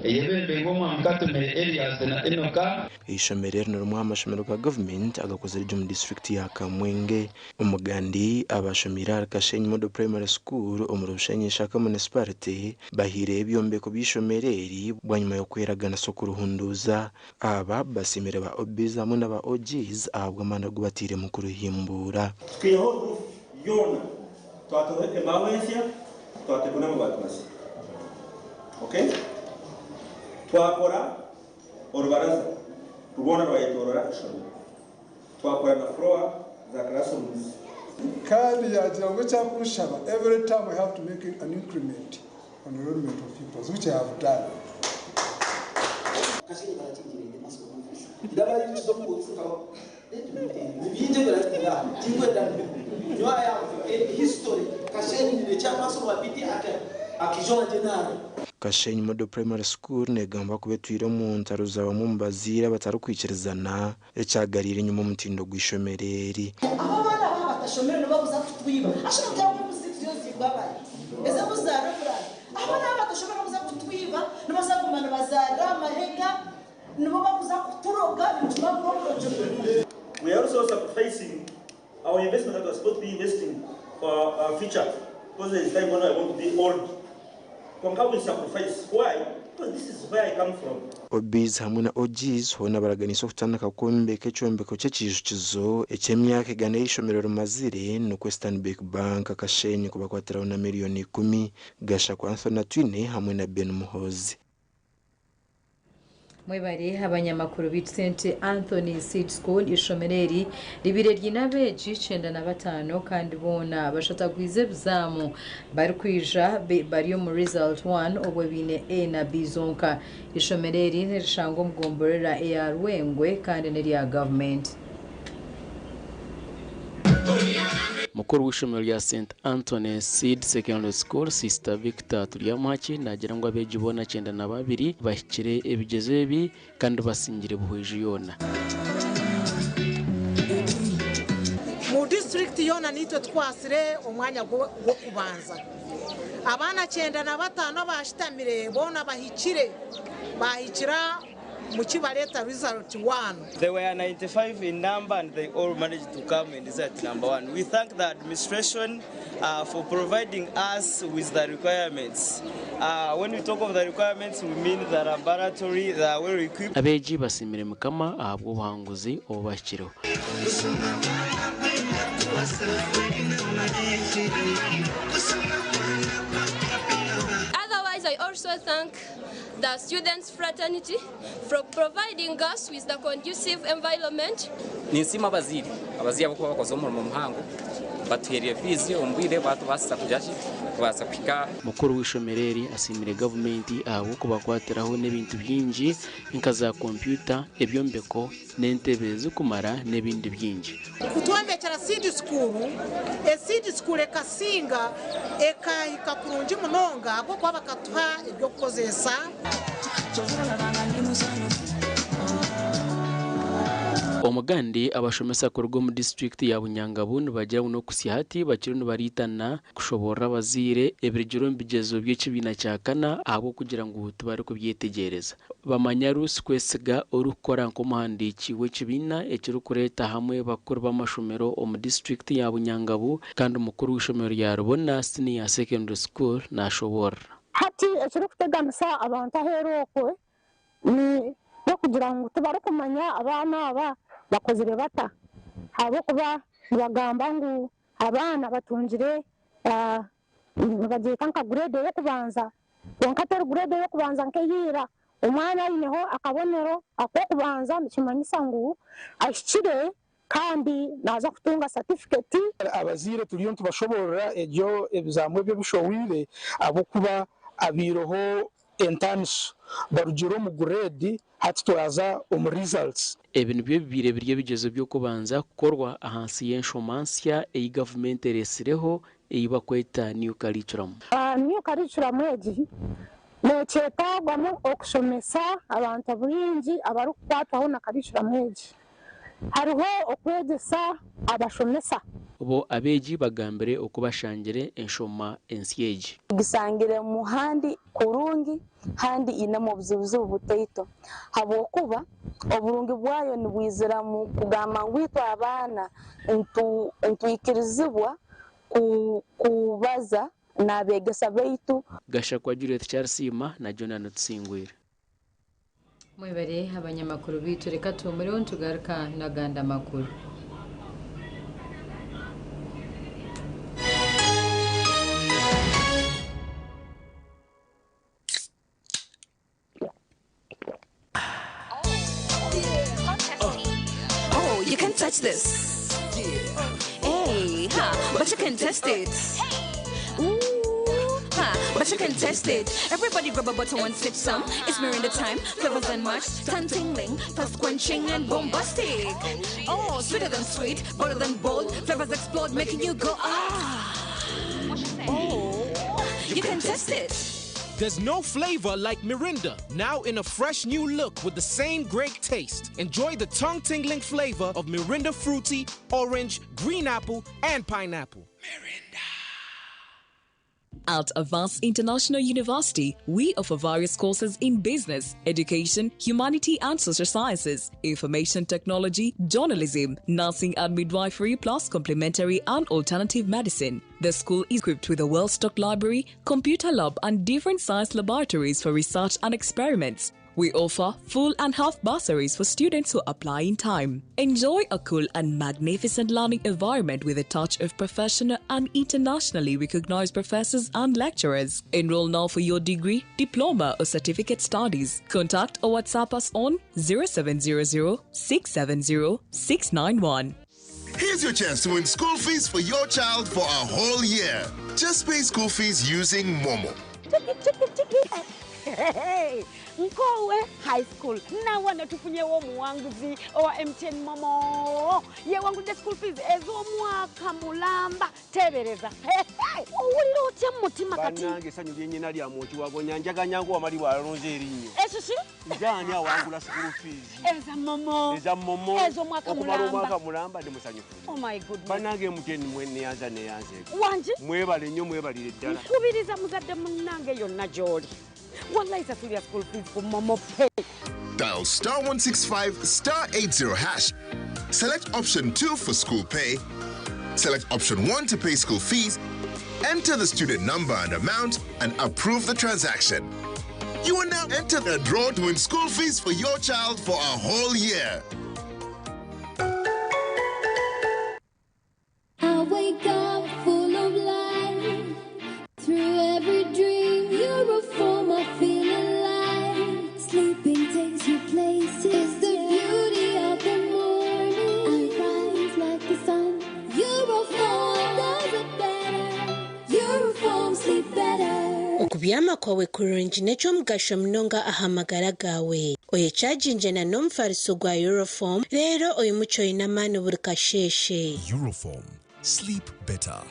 eyebemberwe omwami Katumire Elias na Enoka. Ishomero eri ni rimwe aha mashomero ga gavumenti agakozire gye omu disitulikiti ya Kamwenge. Omugandi abashomire ahari Kashenyi Model Primary School omuri Bushenyi Ishaka Municipality bahiireho ebyombeko by'ishomero eri bwanyima y'okweraganisa okuruhunduuza. Aba basiimire ba OBs hamwe na ba OGs ahabw'amaani agu batairemu kuruhimbuura. Twihaho roof yoona Twataho embaaho ensya, twateekaho n'amabaati masya. Okay? Twakora orubaraza rwona rwayetoorora ishomero. Twakora na floor za classrooms. Kandi yagira ngu eki arikunshaba, every term I have to make an increment on enrollment of pupils, which I have done. Kashenyi Model Primary School negambwa kuba etwire omu ntaro za bamwe omu bazaire abatarikwikirizana ekyagariire enyima omutindo gw'eishomero eri. Abo abaana baaba batashomire nibabuza kutwiba. Ashana mutwara embuzi zaitu ziriyo nizigwa bari. Ezi embuzi za Reverand. Abaana baaba batashomire nibabuza kutwiba, nibaza kuguma nibazaarira aha mahega, nibo bakuza kuturoga nitubabura oburogyero. We are also sacrificing our investment that we are supposed to be investing for our future, because there is time when I want to be old. Kwonka we sacrifice. Why? Because this is where I come from. OBs hamwe na OGs hoona baraganiise okutandika kwombeka ekyombeko ky'ekiijukizo eky'emyaka igana ei ishomero rimazire nikwo Stanbic Bank Kashenyi kubakwatiraho na miriyoni ikumi. Gashakwa Anthony Atwine hamwe na Ben Muhoozi. Mwebare abanyamakuru baitu St Anthony Seed School ishomero eri ribaire riine abeegi 95 kandi boona bashatagwize ebizaamu barikwija bari omu result 1 obwo baine A na B zonka. Ishomero eri nirishangwa omu gomborora eya Rwengwe kandi n'erya gavumenti. Mukuru w'eishomero rya St Anthony Seed Secondary School, Sister Victor Turyamuhaki naagira ngu abeegi boona 92 bahikire ebigyezo ebi kandi basingire Buhweju yoona. Mu disiturikiti yoona niitwe tukwatsire omwanya gw'okubanza. Abaana 95 abashutamire boona bahikire baahikira mu kibareeta result one. They were 95 in number and they all managed to come and result number one. We thank the administration for providing us with the requirements. When we talk of the requirements, we mean the laboratory, the well equipped. Abeegi basiimire Mukama ahabw'obuhanguzi obu bahikireho. Otherwise, I also thank the students' fraternity for providing us with the conducive environment. Ninsiima abazaire, abazaire ahabw'okuba bakozire omurimo muhango batuheerire fiizi omu bwire baatubaasisa kugira ki kubaasa kuhika. Mukuru w'eishomero eri asiimire gavumenti ahabw'okubakwatiraho n'ebintu bingi nka za kompyuta, ebyombeko n'entebe zirikumara n'ebindi bingi. Kutwombekyera seed school, eseed school ekasinga ekahika kurungi munonga ahabw'okuba bakatuha eby'okukozesa. Omugandi abashomesa kuruga omu disiturikiti ya Bunyangabu nibagira ngu n'okuhitsya hati bakiriyo nibariitana kushoboorora abazaire ebirugire omu bigyezo by'ekibiina kya kana ahabw'okugira ngu tibarikubyetegyereza. Bamanya Ruth Kwesiga orikukora nk'omuhandiiki w'ekibiina ekirikureeta hamwe bakuru b'amashomero omu disiturikiti ya Bunyangabu kandi mukuru w'eishomero rya Rubona Senior Secondary School nashoboorora. Hati ekirikuteganisa abantu aheeru okwo ni n'okugira ngu tibarikumanya abaana aba bakozire bata ahabw'okuba nibagamba ngu abaana batungire nibagyeta nka grade ey'okubanza kwonka teri grade ey'okubanza nk'eya ira. Omwana aineho akabonero ak'okubanza nikimanyisa ngu ahikire kandi naaza kutunga satifiketi. Abazaire turiyo nitubashoboorora ebyo ebizaamu ebi ebishohwire ahabw'okuba abaireho entaaniso barugire omu grade hati twaza omu results. Ebi nibyo bibaire biri ebigyezo by'okubanza kukorwa ahansi y'enshoma nsya ei gavumenti ereetsireho ei barikweta New Curriculum. New Curriculum egi nekyetaagwamu okushomesa abantu baingi abarikukwatwaho na curriculum egi. Hariho okwegyesa abashomesa. Bo abeegi bagambire oku bashangire enshoma ensya egi. Gisangire muhandi kurungi handi inemu obuzibuzibu butaito habwokuba oburungi bwayo nibwiziramu kugamba ngu itwe abaana ntwikirizibwa kubaza n'abeegesa baitu. Gashakwa Juliet Charisiima na Jonah Tusingwire. Mwebare abanyamakuru baitu, reka tuhumureho nitugaruka n'agandi amakuru. this. Hey, huh, but you can test it. Ooh, huh, but you can test it. Everybody grab a bottle and sip some. It's Mirinda time, flavors and much, tongue tingling, thirst quenching and bombastic. Oh, sweeter than sweet, bolder than bold, flavors explode, making you go ah. Oh, you can test it. There's no flavor like Mirinda, now in a fresh new look with the same great taste. Enjoy the tongue tingling flavor of Mirinda Fruity, Orange, Green Apple, and Pineapple. At Avance International University, we offer various courses in business, education, humanity and social sciences, information technology, journalism, nursing and midwifery, plus complementary and alternative medicine. The school is equipped with a well stocked library, computer lab, and different science laboratories for research and experiments. We offer full and half bursaries for students who apply in time. Enjoy a cool and magnificent learning environment with a touch of professional and internationally recognized professors and lecturers. Enroll now for your degree, diploma, or certificate studies. Contact or WhatsApp us on 0700 670 691. Here's your chance to win school fees for your child for a whole year. Just pay school fees using Momo. Hey, Nkowe High School nawana tufunyewo omuwanguzi owa MTN Momo yewangudde school fees ez'omwaka mulamba teebereza. Hey, hey, owulira otya mu mutima kati? Bannange essanyu lyennyina lya mwoki wagonya njaganya ng'owamali bw'alonze erinnyo. Ekiki? Nze ani awangula school fees eza Momo eza Momo ez'omwaka okumala mulamba. Omwaka mulamba ndi musanyufu. Oh my goodness. Bannange MTN mwe neyanza neyanzeeko. Wangi? Mwebale nnyo mwebalire ddala. Nkubiriza muzadde munnange yonna gy'oli wallahi sasulira school fees ku Momo Pay. Dial star 165 star 80 hash. Select option 2 for school pay. Select option 1 to pay school fees. Enter the student number and amount and approve the transaction. You are now entered a draw to win school fees for your child for a whole year. I wake up full of life. Through every dream, you're a form I feel alive. Sleeping takes you places. It's the beauty of the morning. I rise like the sun. Euroform does it better. Euroform sleep better. Okubyama kwawe kurungi n'ekyomugasho munonga aha magara gaawe oyekyajinjana n'omufariso gwa Euroform reero oyimuky oine amaani buri kasheeshe. Euroform. Sleep better.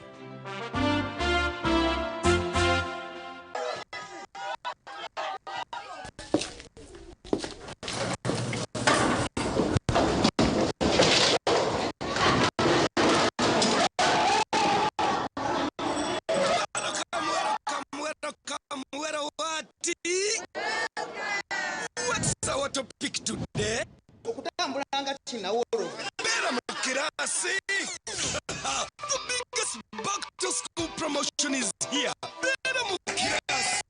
What's our topic today? Okutambula nga kinawolovu. Beera mu kirasi. The biggest back to school promotion is here. Beera mu kirasi.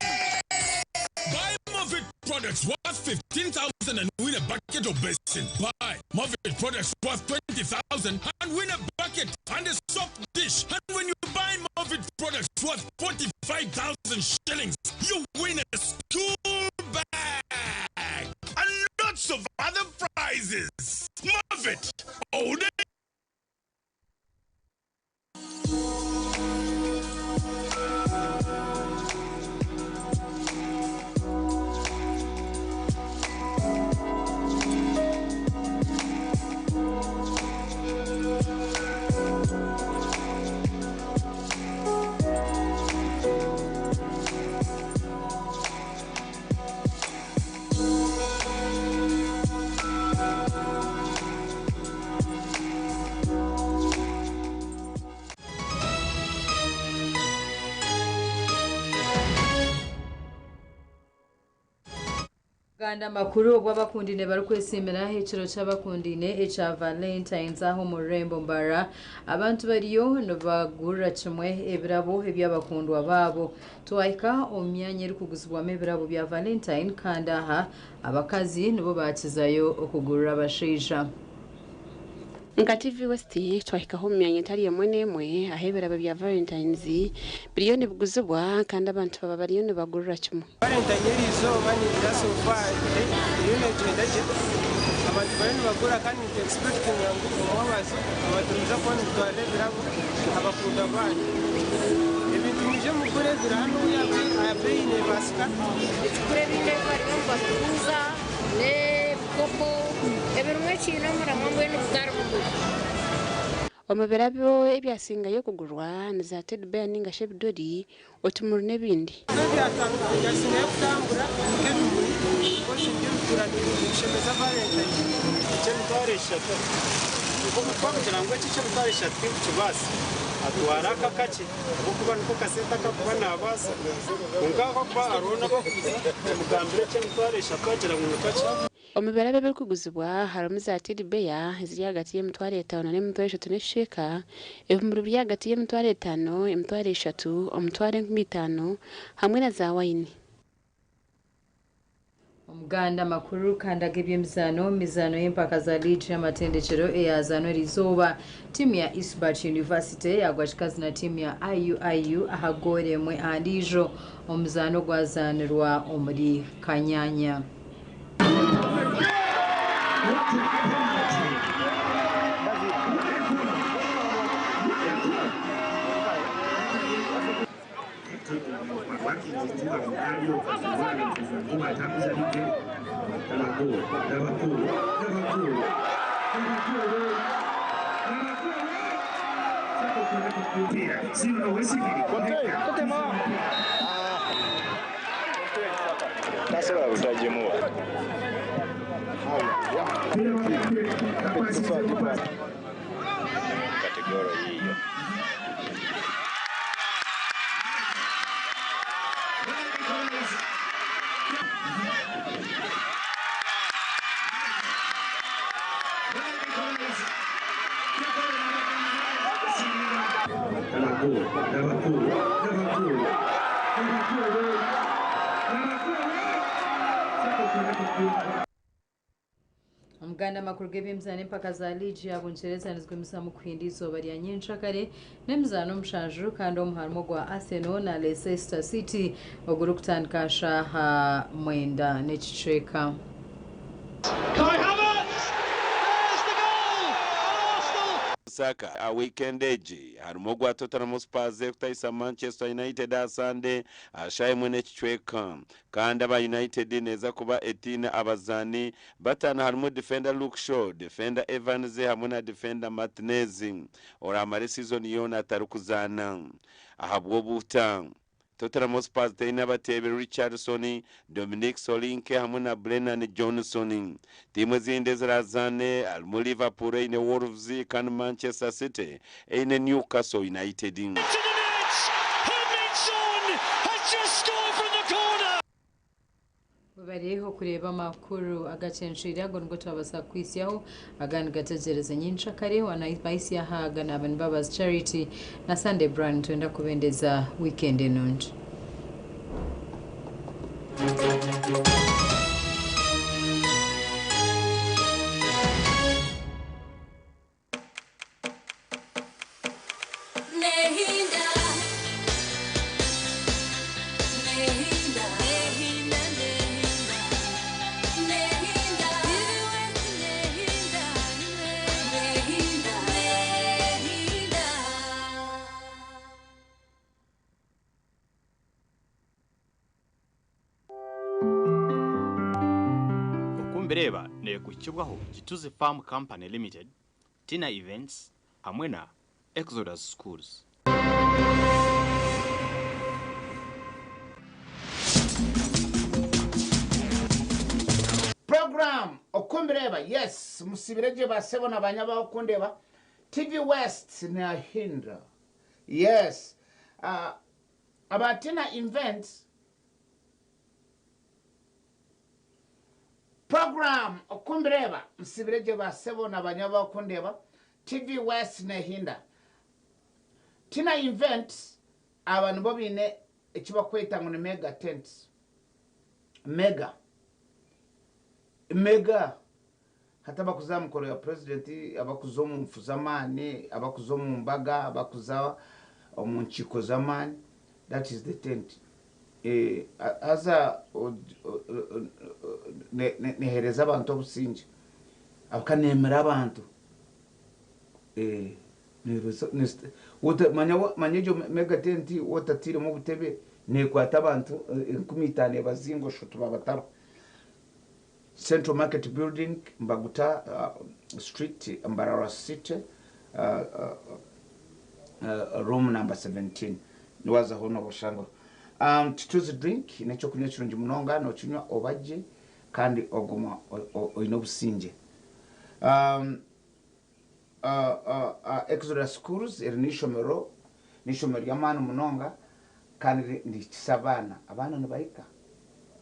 Buy Movit products worth 15,000 and win a bucket of basin. Buy Movit products worth 20,000 and win a bucket and a soft dish. And when you buy Movit products worth 45,000 shillings, you win a school bag and lots of other prizes. Movit all day. Ganda makuru obw'abakundine barikwesimira ekiro ky'abakundine ekya Valentines aho omu rurembo Mbara abantu bariyo nibagurira kimwe ebirabo eby'abakundwa baabo. Twahika omu myanya erikuguzibwamu ebirabo bya Valentine kandi aha abakazi nibo bakizayo okugurira abashaija. Nka TV West twahikaho omu myanya etari emwe n'emwe ahu ebirabo bya Valentine's biriyo nibiguzibwa kandi abantu baba bariyo nibagurira kimwe. Valentine eriizooba ningira so far eriyo negyenda gye abantu bariyo nibagura kandi nitu expectinga ngu omwabazyo abantu nibaija kuba nibitwarira ebirabo abakundwa banyu. Ebintu mwije mugure biri hanuya aha beeyi nebaasika. Nitukura ebintu ebi bariyo nibatuguza n'ebikopo ebirimu ekiine omuramwa mbwenu bitari bimwe. Omu birabo ebyasingayo kugurwa ni za teddy bear ningashi ebidori, otumuri n'ebindi. Ebyasingayo kutambura nk'ebimuri because nibyo bituura nibishemeza valentine. Eky'emitwaro eshatu twakugira ngu eki eky'emitwaro eshatu tinkukibaasa atware aka akakye ahabw'okuba niko kasente aku arikuba naabaasa kwonka ahabw'okuba hariho n'abarikuza tumugambire eky'emitwaro eshatu agira ngu ni kakye. Omu birabo ebirikuguzibwa harimu za teddy bear eziri ahagati y'emitwaro etaano n'emitwaro eshatu n'ekicweka, ebimuri biri ahagati y'emitwaro etaano, emitwaro eshatu, omutwaro enkumi itaano hamwe na za wayini. Omuganda amakuru kandi ag'eby'emizaano omu mizaano y'empaka za liigi y'amatendekyero eyazaanwa eriizooba, tiimu ya Isbat University yaagwa kikazi na tiimu ya IUIU aha goolo emwe aha ndiijo omu muzaano ogwazaanirwa omuri Kanyanya. Tasobola butagimuwa. Kati goolo yiiyo. Omuganda amakuru g'eby'emizaano empaka za liigi ya Bungyereza nizigumizamu kuhinda eizooba rya nyenkyakare n'emizaano mushanju kandi omu harimu ogwa Arsenal na Leicester City ogurikutandika aha shaaha mwenda n'ekicweka. Saka aha wiikendi egi harimu ogwa Tottenham Hotspurs erikutaisa Manchester United aha Sande aha shaaha emwe n'ekicweka. Kandi aba United neeza kuba etaine abazaani bataano harimu difenda Luke Shaw, difenda Evans hamwe na difenda Martinez oraamare siizoni yoona atarikuzaana ahabw'obuhuta. Tottenham Hotspurs teine abateebi Richarlison, Dominic Solanke hamwe na Brennan Johnson. Tiimu ezindi eziraazaane harimu Liverpool eine Wolves kandi Manchester City eine Newcastle United. Webare okureeba amakuru agacencwire ago nigo twabaasa kukuhitsyaho agandi gategyereze nyenkyakare wanabahisya aha aga naaba ni Mbabazi Charity na Sunday Brian nitwenda kubendeza weekend enungi. Nehinda, nehinda, nehinda, nehinda, nehinda, nehinda, nehinda. Okumbireeba neekuhikibwaho Kituzi Farm Company Limited, Tina Events hamwe na Exodus Schools. Program Okumbireeba yes musibire gye ba sebo na ba nyabo abakundeeba TV West nahindra yes uh, aba Tina Events Program Okumbireeba musibire gye ba sebo na ba nyabo abakundeeba TV West nehinda Tina Events aba nibo baine eki bakweta ngu ni mega tents mega mega Hati abakuza aha mikoro ya purezidenti, abakuza omu nfu z'amaani, abakuza omu mbaga, abakuza omu nkiiko z'amaani, that is the tent. Haza neheereza abantu obusingye ahabw'okuba neemira abantu. Manya egyo mega tent waaba otatairemu obutebe neekwata abantu 50,000 ebazinga oshusha oti baabatariho. Central Market Building, Mbaguta Street, Mbarara City, room number 17. Waazaho noobashangaho. Tituzi drink n'ekyokunywa kirungi munonga, nookinywa oba gye kandi oguma oine obusingye. Exodus Schools eri n'eishomero, n'eishomero ry'amaani munonga kandi nirihikisa abaana. Abaana nibahika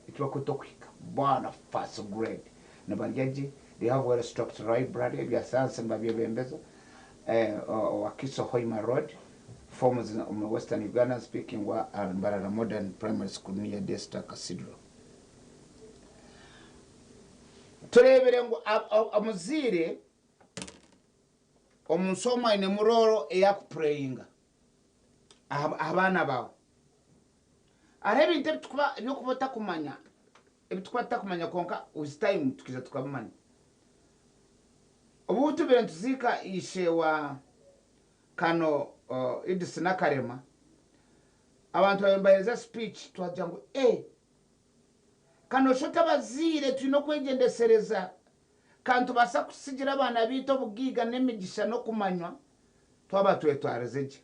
eki barikweta okuhika boona first grade nibarya gye, they have well stocked library, ebya sayansi nibabyebembeza. Wakiso Hoima Road, forms omu Western Uganda speaking wa Mbarara Modern Primary School near Daystar Cathedral. Tureebire ngu omuzaire omu nsi omu ainemu role eyakupureyinga aha baana baawe. Hariho ebintu ebitukuba ebyokuba otakumanya ebitukuba tutakumanya kwonka with time tukaija tukabimanya. Obu tubaire nituziika ishe wa Kano Edith Nakalema, abantu baabaire nibaheereza speech twagira ngu eh Kano shi otabaziire twine okwegyendesereza Ka nitubaasa kutsigira abaana baitu obugaiga n'emigisha n'okumanywa twaba twetwarize gye.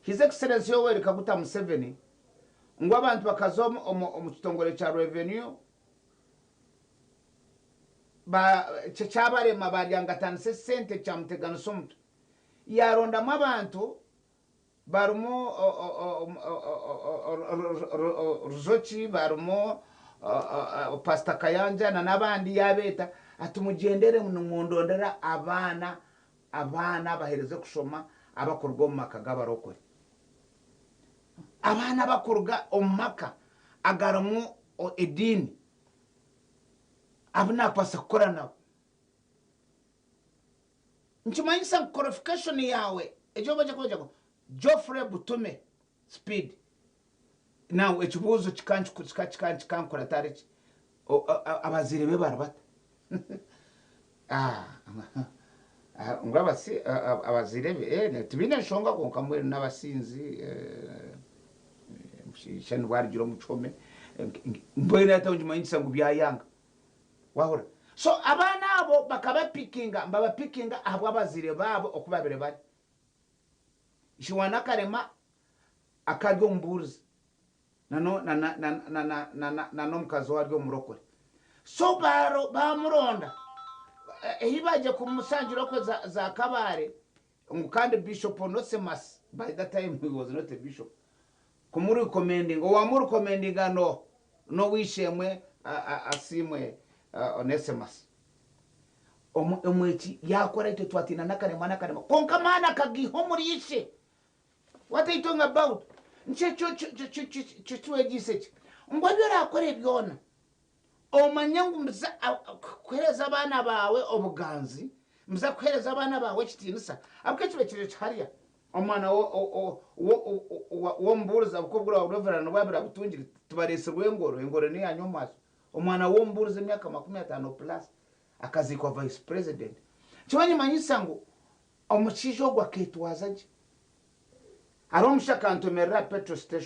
His Excellency Yoweri Kaguta Museveni ngu abantu bakaza omu kitongore kya Revenue kyabarema baryangatanisa esente kyamuteganisa omutwe yarondamu abantu Barimu Rujoki, barimu Pastor Kayanja na n'abandi yaabeeta ati mugyendere nimundondera abaana abaana abaherize kushoma abakuruga omu maka g'abarokore. Abaana abakuruga omu maka agarimu ediini abu naakubaasa kukora nabo. Nikimanyisa ngu qualification yaawe egyo baija kuba ngu Geoffrey Butume speed now ekibuuzo kikankura tariki abazaire be bari bata? Ngu abazaire be tibaine nshonga kwonka mbwenu n'abasinzi ishe nibwo arugire omu kihome mbwenu hati nikimanyisa ngu byayanga. Wahurira? So abaana abo bakabapikinga, nibabapikinga ahabw'abazaire baabo oku baabaire bari. Ishe wa Nakarema akaba ari omubuurizi na n'omukazi we ari omurokore. So baamuronda, ahi baagiire kumusangira okwe za Kabale, ngu kandi Bishop Onosimus, by that time he was not a bishop, Kumurikomendinga, owamurikomendinga no n'ow'eishe-emwe Asiimwe Onesimus. Omu eki yaakora itwe twatiina n'akarema n'akarema, kwonka amaani akagaiha omuri ishe. What are you talking about? Nikyo kitwegyeise ki? Ngu ebi oraakore byona, omanye ngu mbiza kuheereza abaana baawe obuganzi, mbiza kuheereza abaana baawe ekitiinisa, ahabw'okuba ekiba kiri kiharya. Omwana w'omubuurizi ahabw'okuba obwire bwa Reverand nibwo yaabaire abutungire, tibareetsirwe engoro, engoro n'eya nyomwasyo. Omwana w'omubuurizi emyaka 50 plus akaziikwa vice president. Nikyo nikimanyisa ngu omushaija ogu akeetwaza gye. Hariho omushaija akantomerera aha petrol station.